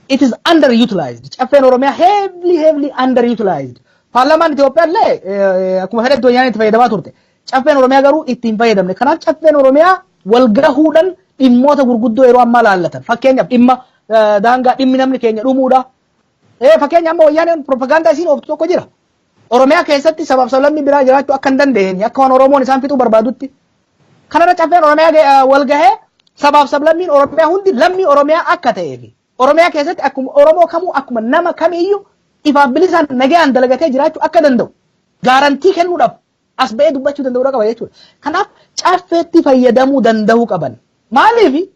It is underutilized. Caffeen Oromiyaa heavily, heavily underutilized. Paarlaamaan Itoophiyaa illee akkuma fedhetti wayyaan itti fayyadamaa turte. Caffeen Oromiyaa garuu itti hin fayyadamne. Kanaaf Caffeen Oromiyaa wal gahuudhaan dhimmoota gurguddoo yeroo ammaa laallatan. Fakkeenyaaf dhimma daangaa, dhimmi namni keenya dhumuudha. Fakkeenya amma Wayyaaneen propagaandaa isiin ooftu tokko jira. Oromiyaa keessatti sabaaf sablammii biraa jiraachuu akka hin dandeenye, akka waan Oromoon isaan fixuu barbaadutti. Kanarra Caffeen Oromiyaa wal gahee sabaaf sablammiin Oromiyaa hundi lammii Oromiyaa akka ta'ee fi Oromiyaa keessatti akkuma Oromoo kamuu, akkuma nama kamiiyyuu ifaaf bilisaan nagaan dalagatee jiraachuu akka danda'u guarantee kennuudhaaf as ba'ee dubbachuu danda'uu qaba jechuudha. Kanaaf caffeetti fayyadamuu danda'uu qaban. Maaliif?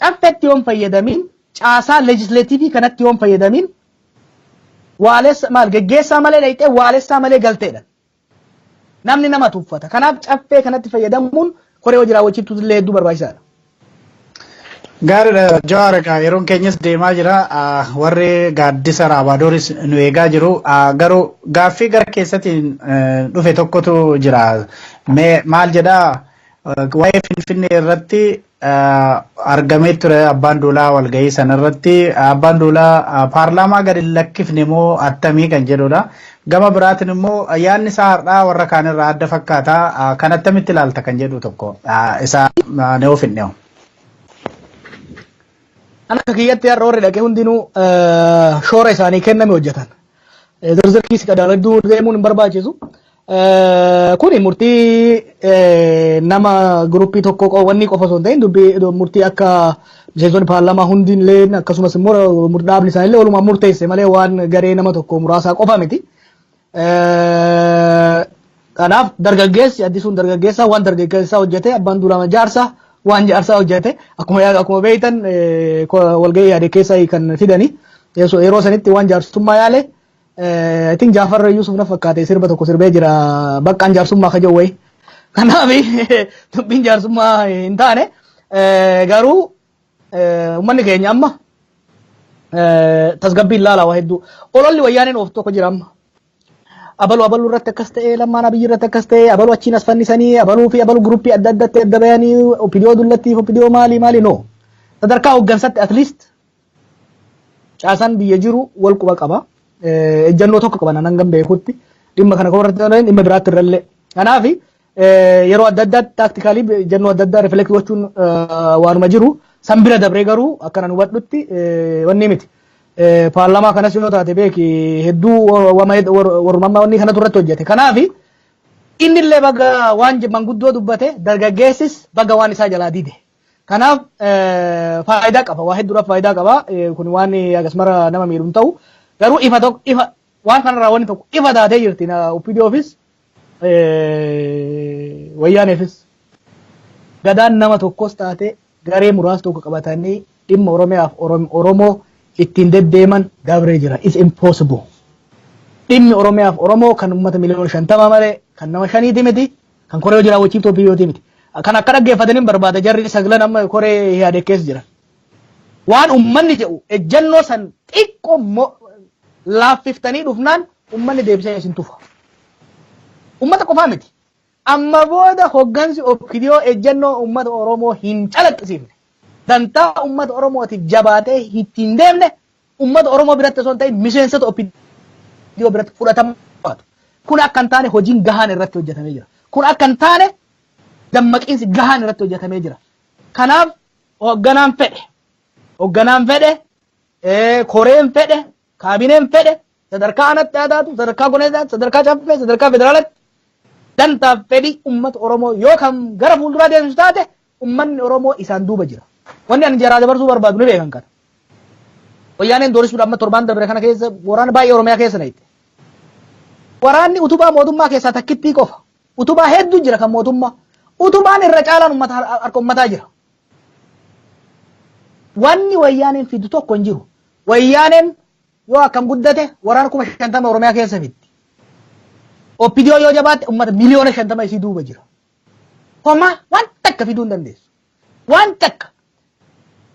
Caffeetti yoon fayyadamiin, caasaa legislative kanatti yoon fayyadamiin, waalessa maal geggeessaa malee dhayxee waalessaa malee galteedha. Namni nama tuffata. Kanaaf caffee kanatti fayyadamuun koree hojii raawwachiiftuu illee hedduu barbaachisaadha. Gaariidha, Jawaar. Egaa yeroon keenyas deemaa jira. Warri gaaddisa Raabaadoris nu eegaa jiru. Garuu gaaffii gara keessatiin dhufe tokkotu jira. Mee maal jedhaa? Waa'ee Finfinnee irratti argamee ture Abbaan Duulaa walgahii sanarratti. Abbaan Duulaa paarlaamaa gadi lakkifne moo attamii kan jedhudha. Gama biraatiin immoo yaadni isaa har'aa warra kaanirraa adda fakkaata. Kan attamitti ilaalta kan jedhu tokko isa ne ofinne. Akka kiyyatti har'a warri dhaqee hundinuu shoora isaanii kenname hojjetan. Zirzirkii si qadaaduu deemuun hin barbaachisu. Kuni murtii nama group tokko wanni qofa osoo hin ta'in, dubbii murtii akka miseensonni paarlaamaa hundinillee, akkasumas immoo dhaabni isaaniillee walumaan murteesse malee waan garee nama tokko muraasaa qofa miti. Kanaaf dargaggeessi Addisuun dargaggeessaa waan dargaggeessaa hojjete, Abbaan Duulaa jaarsaa waan jaarsaa hojjete. Akkuma beektan walgahii yaade keessa kan fidani yeroo sanitti waan jaarsummaa yaale. I think Jaafar Yusuf na fakkaate sirba tokko sirbee jira, baqqaan jaarsummaa ka wayi. Kanaaf dubbiin jaarsummaa hin taane. Garuu uummanni keenya amma tasgabbiin laalaa waa hedduu. Ololli Wayyaaneen ooftu tokko jira amma. Abalu abaluu irratti akkas ta'e, Lammaan Abiyyi irratti akkas ta'e, abaluu achiin as fannisanii, abaluu fi abaluu group adda addaatti adda bayanii, OPDO dullattii, OPDO maalii maalii, no. Sadarkaa hooggansatti at least caasaan biyya jiru wal quba qaba. Ejjennoo tokko qaba nan hangam beekutti. Dhimma kana qofa irratti, dhimma biraatti irrallee. Kanaaf yeroo adda addaatti tactically ejjennoo adda addaa reflect gochuun waanuma jiru. San bira dabree garuu akka nan hubadhutti wanni miti. Paarlaamaa kanas yoo taate beeki, hedduu warrummaa wanni kanatu irratti hojjete. Kanaaf inni illee baga waan manguddoo dubbate, dargaggeessis baga waan isaa jalaa dide. Kanaaf faayidaa qaba, waa hedduudhaaf faayidaa qaba. Kun waan akkasumara nama miidhu hin ta'u. Garuu ifa tokko, ifa waan kanarraa wanni tokko ifa taatee jirti OPDOfis Wayyaaneefis. Gadaan nama tokkos taate garee muraasa tokko qabatanii dhimma Oromiyaaf Oromoo Ittiin deddeeman dabree jira. It's impossible. Dhimmi Oromiyaaf Oromoo kan uummata miliyoona 50 malee kan nama shaniiti miti, kan koree hojii raawwachiiftuu biyyooti miti. Kan akka dhaggeeffataniin barbaada, jarri saglan amma koree yaade keessa jiran. Waan uummanni jedhu ejjennoo san xiqqoo laaffiftanii dhufnaan uummanni deebisee isin tufa. Uummata qofaa miti. Amma booda hoggansi OPDO ejjennoo uummata Oromoo hin calaqqisiifne, dantaa uummata Oromootiif jabaatee ittiin deemne, uummata Oromoo biratti osoo hin ta'in miseensota OPDO biratti fudhatama qabaatu. Kun akka hin taane hojiin gahaan irratti hojjetamee jira. Kun akka hin taane dammaqiinsi gahaan irratti hojjetamee jira. Kanaaf hogganaan fedhe, koreen fedhe, kaabineen fedhe, sadarkaa aanatti haa taatu, sadarkaa goneessaatti, sadarkaa caffee, sadarkaa federaalatti, dantaaf fedhii uummata Oromoo yoo kan gara fuulduraa deemsisu taate uummanni Oromoo isaan duuba jira. Wanni ani jaraa dabarsuu barbaadu ni beekan kana. Wayyaaneen doorisuudhaan amma torbaan dabre kana keessa waraana baay'ee Oromiyaa keessa na. Waraanni utubaa mootummaa keessaa takkittii qofa. Utubaa hedduu jira kan mootummaa. Utubaan irra caalaan uummata harka uummataa jira. Wanni wayyaaneen fidu tokko hin jiru. Wayyaaneen yoo akkam guddate waraana 50,000 Oromiyaa keessa fiddi. OPDO yoo jabaatte uummata miliyoona 50 isii duuba jira. Homaa waan takka fiduu hin dandeessu. Waan takka.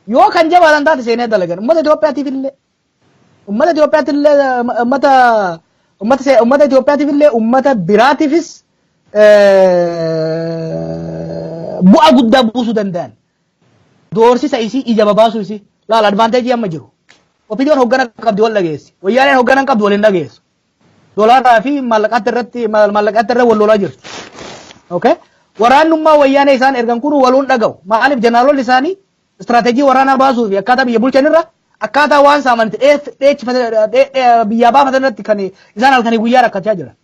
Yoo kan jabaatan taate seenee dalagan. Uummata Itoophiyaatiif illee, uummata Itoophiyaatiif illee, uummata Itoophiyaatiif illee, uummata biraatiifis bu'aa guddaa buusuu danda'an. Doorsisa isii, ija babaasuu isii. Laala advantage amma jiru. OPDOn hoggana qabdi, wal dhageessi. Wayyaaneen hoggana qabdu, wal hin dhageessu. Doolaaraa fi maallaqaatti irra wal lolaa jirti. Okay? Waraannummaa wayyaanee isaan ergan kun waluun dhaga'u. Maaliif? Jeneraaloonni isaanii istiraateejii waraanaa baasuu fi akkaataa biyya bulchan irra akkaataa waan saamanitti biyyaa baafatan irratti kan isaan halkanii guyyaa rakkachaa jiran.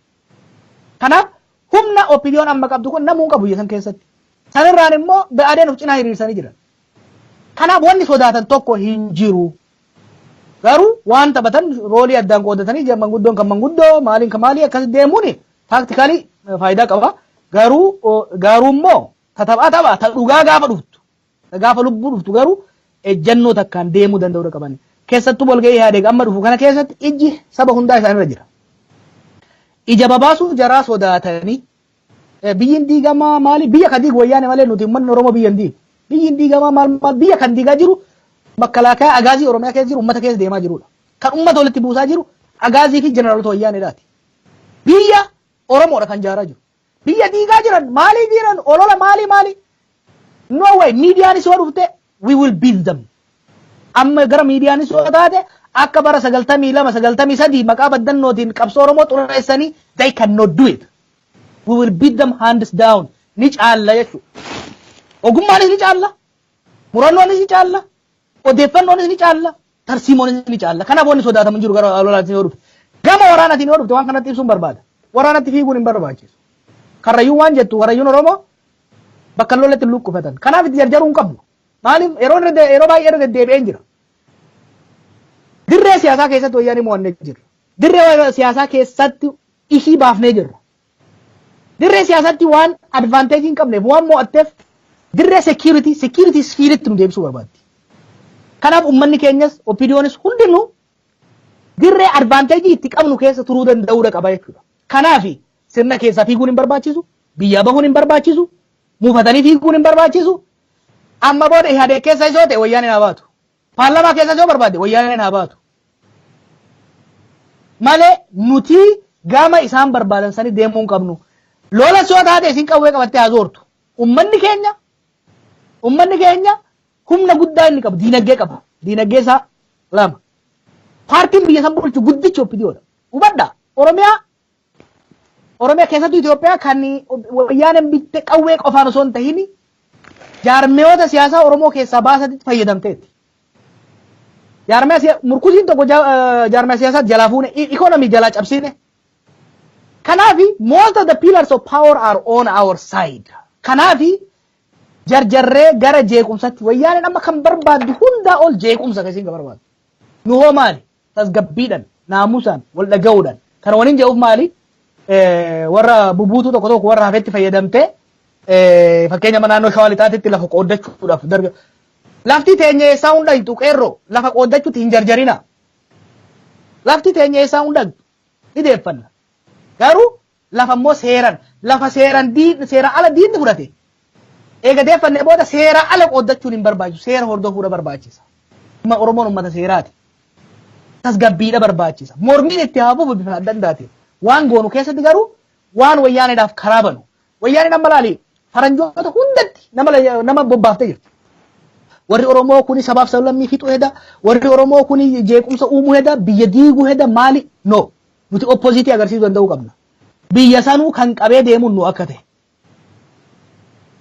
Kanaaf humna OPDOn amma qabdu kun namuu hin qabu biyya san keessatti. Sanirraan immoo ba'aadeen of cinaa hiriirsanii jiran. Kanaaf wanni sodaatan tokko hin jiru. Garuu waan taphatan role addaan qoodatanii, manguddoon kan manguddoo, maaliin kan maalii, akkas deemuun tactically faayidaa qaba. Garuu immoo taphaa tapha ta dhugaa gaafa dhuftu, gaafa lubbuu dhuftu garuu ejjennoo takkaan deemuu danda'uu qaban. Keessattuu walgahii yaadee amma dhufu kana keessatti ijji saba hundaa isaanirra jira. Ija babaasuu jaraa sodaatanii biyyi diigamaa maali, biyya kan diigu wayyaane malee nuti uummanni Oromoo biyya hin diigu. Biyyi diigamaa maal maal, biyya kan diigaa jiru makalaakaa agaazii Oromiyaa keessa jiru, uummata keessa deemaa jirudha. Kan uummata walitti buusaa jiru agaazii fi jeneraalota wayyaaneedhaati. Biyya Oromoodha kan jaaraa jiru. Biyya diigaa jiran maalii jiran, olola maalii maalii. No way, miidiyaanis yoo dhufte we will beat them. Amma gara miidiyaanis yoo taate akka bara 92, 93 maqaa baddannootiin qabsoo Oromoo xureessanii, they cannot do it. We will beat them hands down. Ni caalla jechuudha. Ogummaanis ni caalla. Murannoonis ni caalla. Odeeffannoonis ni caalla. Tarsiimoonis ni caalla. Kanaaf wanni sodaatamu hin jiru gara lolaatiin yoo dhufe. Gama waraanaatiin yoo dhufte waan kanatti ibsuun barbaada. Waraanatti fiiguun hin barbaachisu. Karrayyuun waan jettu, Karrayyuun Oromoo bakka lolatti luqqifatan. Kanaaf itti jarjaruu hin qabnu. Maaliif? Yeroo baay'ee irra deddeebi'een jira. Dirree siyaasaa keessatti wayyaanii mo'annee jirra. Dirree siyaasaa keessatti ishii baafnee jirra. Dirree siyaasatti waan advantage hin qabneef, waan mo'atteef, dirree security sphereitti nu deebisuu barbaaddi. Kanaaf uummanni keenyas OPDOnis hundinuu dirree advantage itti qabnu keessa turuu danda'uudha qaba jechuudha. Kanaaf sirna keessaa fiiguun hin barbaachisu, biyyaa bahuun hin barbaachisu, muufatanii fiiguun hin barbaachisu. Amma booda Ihaadeeg keessa isoo ta'e wayyaaneen haa baatu. Paarlaamaa keessa isoo barbaade wayyaaneen haa baatu. Malee nuti gama isaan barbaadan sanii deemuu hin qabnu. Lola soo taate isin qawwee qabattee haa zoortu. Uummanni keenya humna guddaa inni qabu diinagdee qaba. Diinagdee isaa lama. Paartiin biyya san bulchu guddichi OPDOdha. Hubadhaa, Oromiyaa keessattuu Itoophiyaa kan wayyaaneen bitte qawwee qofaan osoo hin tahin jaarmiyoota siyaasaa Oromoo keessaa baasatitti fayyadamteetti. Jaarmiyaa murkusiin tokko jaarmiyaa siyaasaa jalaa fuune, ikonomii jalaa cabsine. Kanaafi most of the pillars of power are on our side. Kanaafi jarjarree gara jeequmsatti, wayyaaneen amma kan barbaaddu hundaa ol jeequmsa kan isiin barbaaddu. Nu hoo maali? Tasgabbiidhaan, naamusaan, wal dhaga'uudhaan. Kana waliin jedhuuf maali? Warra bubuutuu tokko tokko warra hafetti fayyadamtee, fakkeenya naannoo Shawaa Lixaatitti lafa qooddachuudhaaf darga. Lafti teenya eessaa hunda hin qeerroo, lafa qooddachuutti hin jarjarina. Lafti teenya eessaa hunda ni deeffanna. Garuu lafa immoo seeran, lafa seeran, seera ala diinni fudhate. Eega deeffannee booda seera ala qooddachuun hin barbaachisu. Seera hordofuudha barbaachisa. Oromoon uummata seeraati. Tasgabbiidha barbaachisa. Mormiin itti haa fufu bifa adda addaatiin. Waan goonu keessatti garuu waan wayyaaneedhaaf karaa banu. Wayyaaneen amma laali, faranjoota hundatti nama bobbaaftee jirti. Warri Oromoo kuni sabaaf sablammii fixuu heda, warri Oromoo kuni jeequmsa uumuu heda, biyya diiguu heda maali? No. Nuti opposite agarsiisuu danda'uu qabna. Biyya sanuu kan qabee deemuun nu akka ta'e.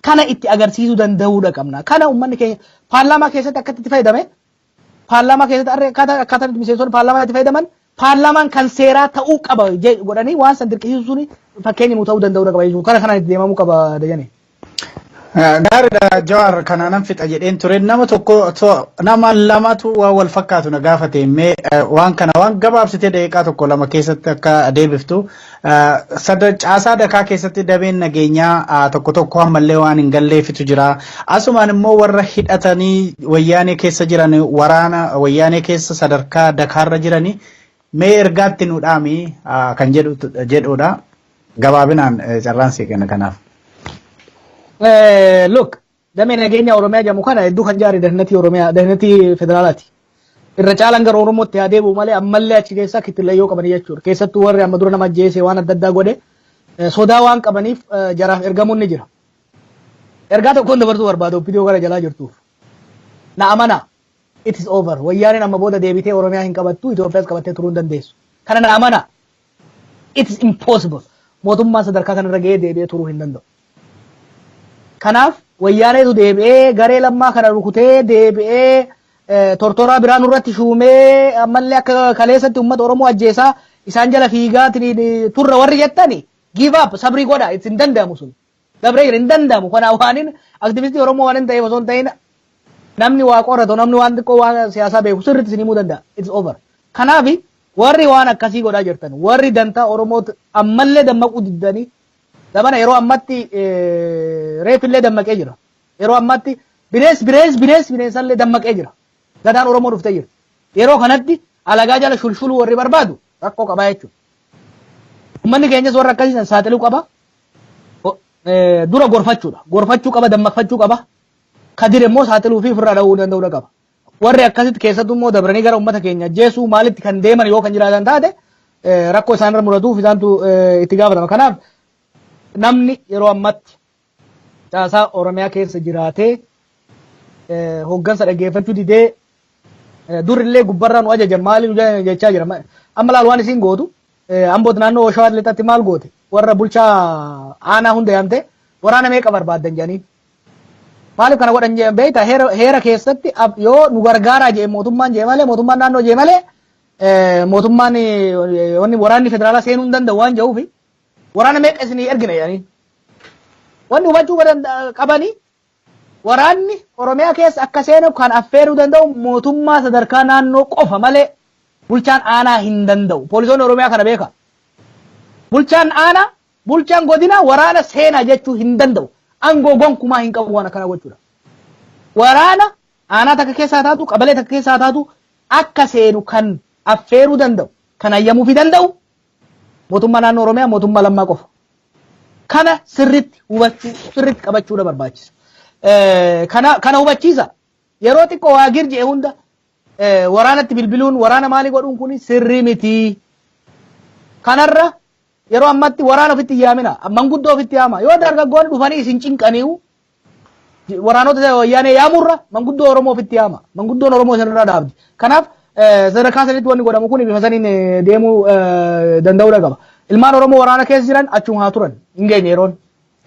Kana itti agarsiisuu danda'uudha qabna. Kana uummanni keenya paarlaamaa keessatti akkatti itti fayyadame, paarlaamaa keessatti akkaataa miseensonni paarlaamaa itti fayyadaman, paarlaamaan kan seeraa ta'uu qaba godhanii waan san dirqisiisuu suni fakkeenya nuu ta'uu danda'uudha qaba jechuudha. Kana kanaan itti deemamuu qaba dajane. Gaariidha Jawaar, kana nan fixa jedheen ture. Nama tokko, nama lamatu waan wal fakkaatu na gaafate. Mee waan kana waan gabaabsitee daqiiqaa tokko lama keessatti akka deebiftu. Caasaa dakaa keessatti dameen nageenyaa tokko tokko ammallee waan hin galleefitu jira. Asumaan immoo warra hidhatanii wayyaanee keessa jiran, waraana wayyaanee keessa sadarkaa dakaarra jiranii, mee ergaatti nu dhaami kan jedhudha. Gabaabinaan carraan sii kenna kanaaf. Look, damee nageenya Oromiyaa jedhamu kana hedduu kan jaare dahnatii Oromiyaa, dahnatii federaalaati. Irra caalaan gara Oromootti haa deebi'u malee ammallee achi keessaa kittillayyoo qabanii jechuudha. Keessattuu warri amma dura nama ajjeese, waan adda addaa godhe, sodaa waan qabaniif jaraaf ergamuun ni jira. Ergaa tokkoon dabarsuu barbaada OPDO gara jalaa jirtuuf. Na amanaa. It is over. Wayyaaneen amma booda deebitee Oromiyaa hin qabattu, Itoophiyaas qabattee turuu hin dandeessu. Kana na amanaa. It is impossible. Mootummaan sadarkaa kanarra ga'ee deebi'ee turuu hin danda'u. Kanaaf wayyaaneetu deebi'ee garee lammaa kana rukutee deebi'ee tortoraa biraa nurratti shuumee ammallee akka kaleessatti uummata Oromoo ajjeesaa isaan jala fiigaa turra warri jettani, give up, sabrii godha, itti hin danda'amu sun. Dabree jira, hin danda'amu. Kana waanin aktivistii Oromoo waan hin ta'eef osoo hin ta'in, namni waa qoratu, namni waan xiqqoo waan siyaasaa beeku sirriitti isin himuu danda'a. It's over. Kanaaf warri waan akkasii godhaa jirtan, warri dantaa Oromoo ammallee dammaquu diddanii, zamana yeroo ammatti reefillee dammaqee jira. Yeroo ammatti bineensi bineensi bineensi bineensallee dammaqee jira. Gadaan Oromoo dhuftee jirti. Yeroo kanatti alagaa jala shulshuluu warri barbaadu rakkoo qabaa jechuudha. Uummanni keenyas warra akkasii san saaxiluu qaba. Dura gorfachuudha. Gorfachuu qaba, dammaqfachuu qaba. Kadir immoo saaxiluu fi ofirraa dha'uu danda'uu qaba. Warri akkasitti keessattuu immoo dabranii gara uummata keenya ajjeesuu maalitti kan deeman yoo kan jiraatan taate, rakkoo isaanirra mudatuuf isaantu itti gaafatama. Kanaaf namni yeroo ammatti caasaa Oromiyaa keessa jiraatee hooggansa dhaggeeffachuu didee, durillee gubbarraa nu ajajan, maali nu jechaa jira. Amma laal waan isiin gootu, Amboot naannoo Shawaa Lixaatti maal goote? Warra bulchaa aanaa hunda yaamte, waraana meeqa barbaaddan jedhaniin. Maaliif kana godhan beektaa? Heera keessatti yoo nu gargaaraa jee mootummaan jee malee, mootummaan naannoo jee malee, mootummaan wanni waraanni federaalaa seenuu hin danda'u waan jedhuufi, waraana meeqa isinii ergina jedhaniin. Wanni hubachuu qabanii, waraanni Oromiyaa keessa akka seenu kan affeeruu danda'u mootummaa sadarkaa naannoo qofa malee bulchaan aanaa hin danda'u. Poolisoonni Oromiyaa kana beeka. Bulchaan aanaa, bulchaan godinaa waraana seenaa jechuu hin danda'u. Aangoo gonkumaa hin qabu waan akkana gochuudha. Waraana aanaa takka keessaa taatu, qabalee takka keessaa taatu akka seenu kan affeeruu danda'u, kan hayyamuufii danda'u mootummaa naannoo Oromiyaa, mootummaa lammaa qofa. Kana sirritti hubachuu, sirritti qabachuudha barbaachisa. Kana hubachiisa. Yeroo xiqqoo waa girji'e hunda waraanatti bilbiluun, waraana maalii godhuun kun sirrii miti. Kanarra yeroo ammatti waraana ofitti hin yaamina. Manguddoo ofitti yaama. Yoo dargaggoonni dhufanii isin cinqaniiyu, waraanota wayyaanee yaamurra manguddoo Oromoo ofitti yaama. Manguddoon Oromoo isinirraa dhaabdi. Kanaaf sadarkaa sanitti wanni godhamu kun bifa saniin deemuu danda'uudha qaba. Ilmaan Oromoo waraana keessa jiran achuma haa turan. Hin geenye yeroon.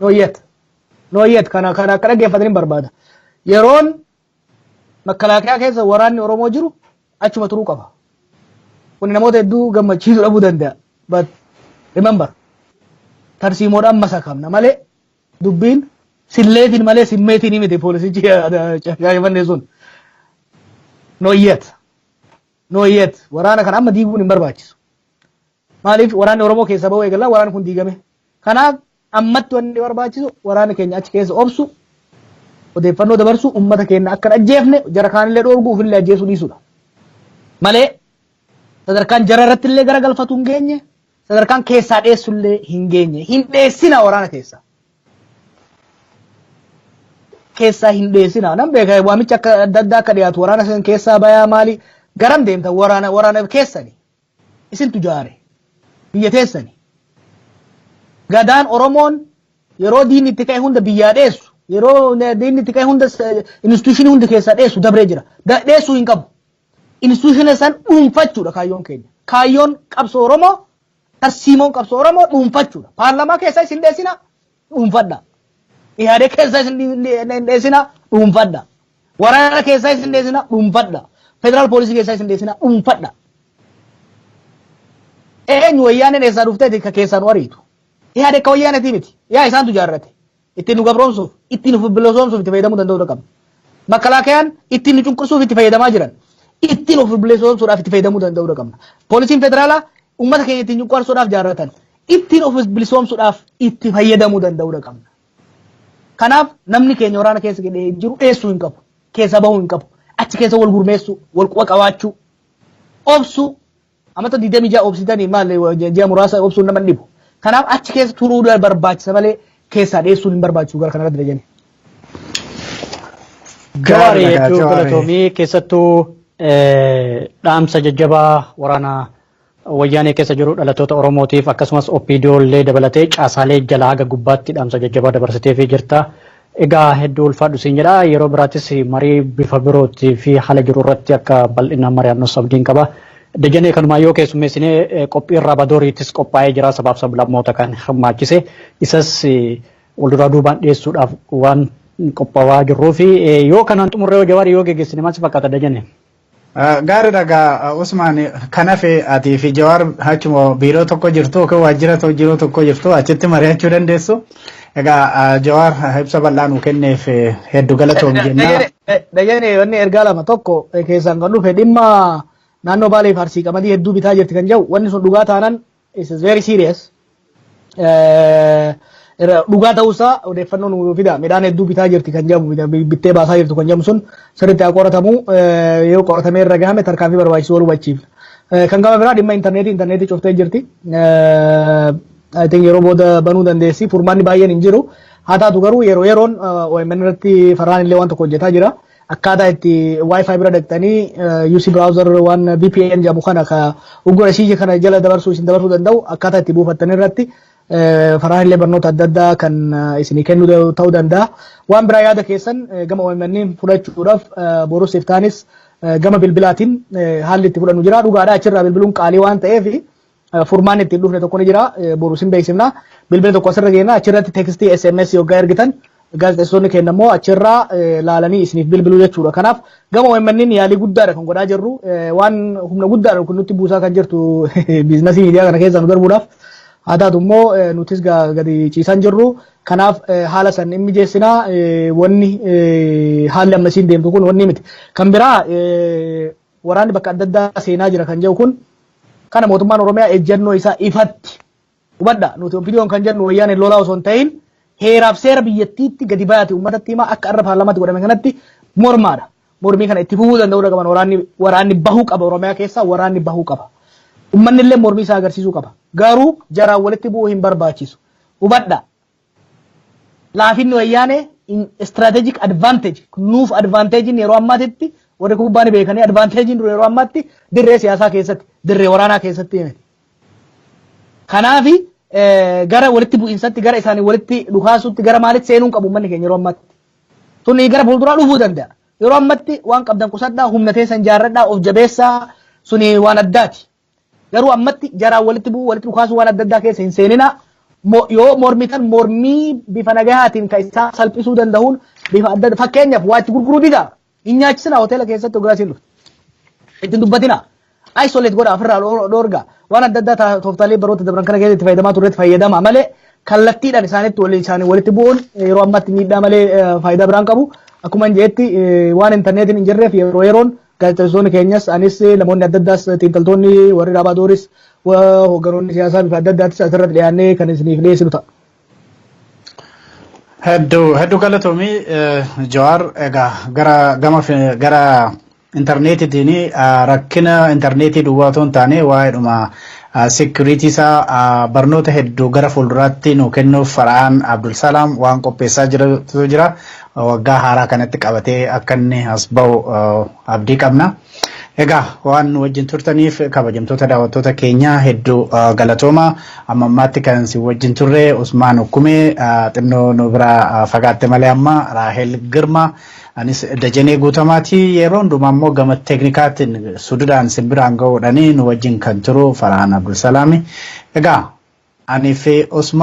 Not yet. Not yet. Kana akka dhaggeeffatanii barbaada. Yeroon makalaakaa keessa waraanni Oromoo jiru achuma turuu qaba. Kun namoota hedduu gammachiisuu dhabuu danda'a. But remember, tarsiimoodhaan masakamna malee dubbiin silleetiin malee simmeetiin miti, poolisichi shaashamannee sun. Not yet. Not yet. Waraana kana amma diiguun hin barbaachisu. Maaliif? Waraanni Oromoo keessa bahuu eegalla, waraanni kun diigame. Kanaaf ammatti wanni barbaachisu waraana keenya achi keessa obsu. Odeeffannoo dabarsuu, uummata keenya akka hin ajjeefne jara kaanillee dhoorguu, ofillee ajjeesuu dhiisudha. Malee sadarkaan jara irratti illee garagalfatu hin geenye, sadarkaan keessaa dheessu illee hin geenye. Hin dheessina waraana keessaa. Keessaa hin dheessina. Nan beeka, waamicha akka adda addaa akka dhiyaatu, waraana san keessaa bayaa maali, garam deemta? Waraana keessani. Isintu jaare. Biyya teessani. Gadaan Oromoon yeroo diinni itti ka'e hunda biyyaa dheessu, yeroo diinni itti ka'e hunda institution hundi keessaa dheessu dabree jira. Dheessuu hin qabu. Institution san dhuunfachuudha kaayyoon keenya. Kaayyoon qabsoo Oromoo, tarsiimoon qabsoo Oromoo dhuunfachuudha. Paarlaamaa keessaa isin dheessina, dhuunfadha. Ihaadee keessaa isin dheessina, dhuunfadha. Waraana keessaa isin dheessina, dhuunfadha. Federaal poolisii keessaa isin dheessina, dhuunfadha. Eenyu Wayyaaneen eessaa dhufteeti ka keessaa nu ariitu? Ihaadee akka Wayyaanetii miti. Yaa isaantu jaarrate. Ittiin nu gabroomsuuf, ittiin nu bilisoomsuuf itti fayyadamuu danda'uu qabna. Makalaakayaan ittiin nu cunqursuuf itti fayyadamaa jiran. Ittiin of bilisoomsuudhaaf itti fayyadamuu danda'uu qabna. Poolisiin federaalaa uummata keenya ittiin cunqursuudhaaf jaarratan. Ittiin of bilisoomsuudhaaf itti fayyadamuu danda'uu qabna. Kanaaf namni keenya waraana keessa jiru dheessuu hin qabu. Keessa bahuu hin qabu. Achi keessa wal gurmeessuu, wal quba qabaachuu, obsuu. Amata 26 obsitanii maal, ji'a muraasa obsuun nama dhibu. Kanaaf achi keessa turuu barbaachisa malee keessaa dheessuun hin barbaachisu gara kanarratti dajane. Jawaarii, hedduu galatoomii. Keessattuu dhaamsa jajjabaa waraana Wayyaanee keessa jiru dhalatoota Oromootiif, akkasumas OPDO illee dabalatee caasaalee jalaa haga gubbaatti dhaamsa jajjabaa dabarsiteefii jirta. Egaa hedduu ulfaadhu siin jedha. Yeroo biraattis marii bifa birootii fi haala jiru irratti akka bal'inaan mari'annus abdiin qaba. Dajanee, kanumaa yoo keessummeessinee, qophii irraa badooriitis qophaa'ee jira, sabaaf sablammoota kan hirmaachise. Isas walduraa duubaan dhiyeessuudhaaf waan qophaa'aa jirruu fi yoo kanaan xumurree Jawaarii yoo geggeessine maal si fakkaata, Dajane? Gaariidha gaa Usmaan, kan hafe atii fi Jawaar achuma biiroo tokko jirtu yookiin waajjira jiruu tokko jirtu, achitti mari'achuu dandeessu. Egaa Jawaar ibsa bal'aa nuu kenneef hedduu galatoom jenna. Dajane, wanni ergaa lama tokko keessaan kan dhufe, dhimma naannoo Baalee fi Arsii qamadii hedduu bitaa jirti kan jedhu, wanni sun dhugaa taanaan is very serious. Dhugaa ta'uusaa odeeffannoo nu fida. Midhaan hedduu bitaa jirti kan jedhamu, bittee baasaa jirtu kan jedhamu sun sirriitti haa qoratamu. Yoo qoratamee irra gahame tarkaanfii barbaachisu wal hubachiifna. Kan gama biraa dhimma intarneetii cuftee jirti. I think yeroo booda banuu dandeessi. Furmaanni baay'een hin jiru. Haa taatu garuu yeroo yeroon OMN irratti Farraan illee waan tokko hojjetaa jira. Akkaataa itti Wi-Fi bira dhaqxanii UC browser waan VPN jedhamu kana ka uggura ishii kana jala dabarsuu isin dabarsuu danda'u akkaataa itti buufattan irratti Farraan illee barnoota adda addaa kan isinii kennuu ta'uu danda'a. Waan biraa yaada keessan gama OMN fudhachuudhaaf borus iftaanis gama bilbilaatiin haalli itti fudhannu jira. Dhugaadhaa, achirraa bilbiluun qaalii waan ta'eef furmaanni ittiin dhufne tokko ni jira. Borus hin beeksifna. Bilbila tokko asirra geenna, achirratti text, SMS yoggaa ergitan gaazexeessitoonni keenya immoo achirraa laalanii isiniif bilbiluu jechuudha. Kanaaf gama OMN yaalii guddaadha kan godhaa jirru. Waan humna guddaadha kun nutti buusaa kan jirtu business miidiyaa kana keessa nu darbuudhaaf. Haa taatu immoo nutis gadi ciisan jirru. Kanaaf haala san hin mijeessinaa, wanni haalli ammasiin deemtu kun wanni miti. Kan biraa waraanni bakka adda addaa seenaa jira kan jedhu kun, kana mootummaan Oromiyaa ejjennoo isaa ifatti hubadha. Nuti OPDOn kan jennu Wayyaaneen lolaa osoo hin ta'in heeraaf seera biyyattiitti gadi bayaate uummatatti himaa, akka irra paarlaamaatti godhame kanatti mormaadha. Mormii kana itti fufuu danda'uu qaban. Waraanni bahuu qaba, Oromiyaa keessaa waraanni bahuu qaba. Uummanni illee mormii isaa agarsiisuu qaba. Garuu jaraan walitti bu'uu hin barbaachisu. Hubadha. Laafinni Wayyaanee strategic advantage nuuf, advantagein yeroo ammaatitti warri kubbaa ni beekanii, advantagein yeroo ammaatti dirree siyaasaa keessatti, dirree waraanaa keessatti miti. Kanaafi gara walitti bu'iinsatti, gara isaanii walitti dhukaasutti, gara maalitti seenuu qabu uummanni keenya yeroo ammaatti. Tuni gara fuulduraa dhufuu danda'a. Yeroo ammatti waan qabdan qusadhaa, humna teessan jaarradhaa, of jabeessaa, suni waan addaati. Garuu ammatti jaraan walitti bu'uu, walitti dhukaasuu, waan adda addaa keessa hin seeninaa. Yoo mormitan mormii bifa nagahaatiin kan isaa salphisuu danda'uun bifa adda, fakkeenyaaf waa itti gurguruu didaa. Hin nyaachisinaa hoteela keessatti dhugaatiin dhufte. Ittiin dubbatinaa. Isolate godha, ofirraa dhoorgaa. Waan adda addaa tooftaalee baroota dabran kana keessatti fayyadamaa turretti fayyadama malee kallattiidhaan isaanitti waliin isaanii walitti bu'uun yeroo ammatti miidhaa malee faayidaa biraan qabu. Akkuma hin jeetti, waan intarneetiin hin jirreef yeroo yeroon gaazexeessitoonni keenyas, anis, namoonni adda addaas, xiinxaltoonni warri Raabaadoris, hoogganoonni siyaasaa bifa adda addaattis asirratti dhiyaannee kan isiniif dhiyeessinu ta'a. Hedduu hedduu galatoomii, Jawaar. Egaa gara gama gara intarneetiitiin rakkina intarneetii duwwaa otoo hin taane, waa'eedhuma security isaa barnoota hedduu gara fuulduraatti nu kennuuf Fara'aan Abdulsalaam waan qopheessaa jirutu jira. Waggaa haaraa kanatti qabatee akka inni as bahu abdii qabna. Egaa waan nu wajjin turtaniif, kabajamtoota daawwattoota keenyaa, hedduu galatooma. Amma ammaatti kan si wajjin turre Usmaan Ukkumee, xinnoo nu biraa fagaatte malee amma Raahel Girma, anis Dajanee Guutamaati. Yeroo hundumaa immoo gama teeknikaatiin sududaan simbiraan ga'uudhaan nu wajjin kan turu Farhaan Abdulsalaami. Egaa ani fi Usmaan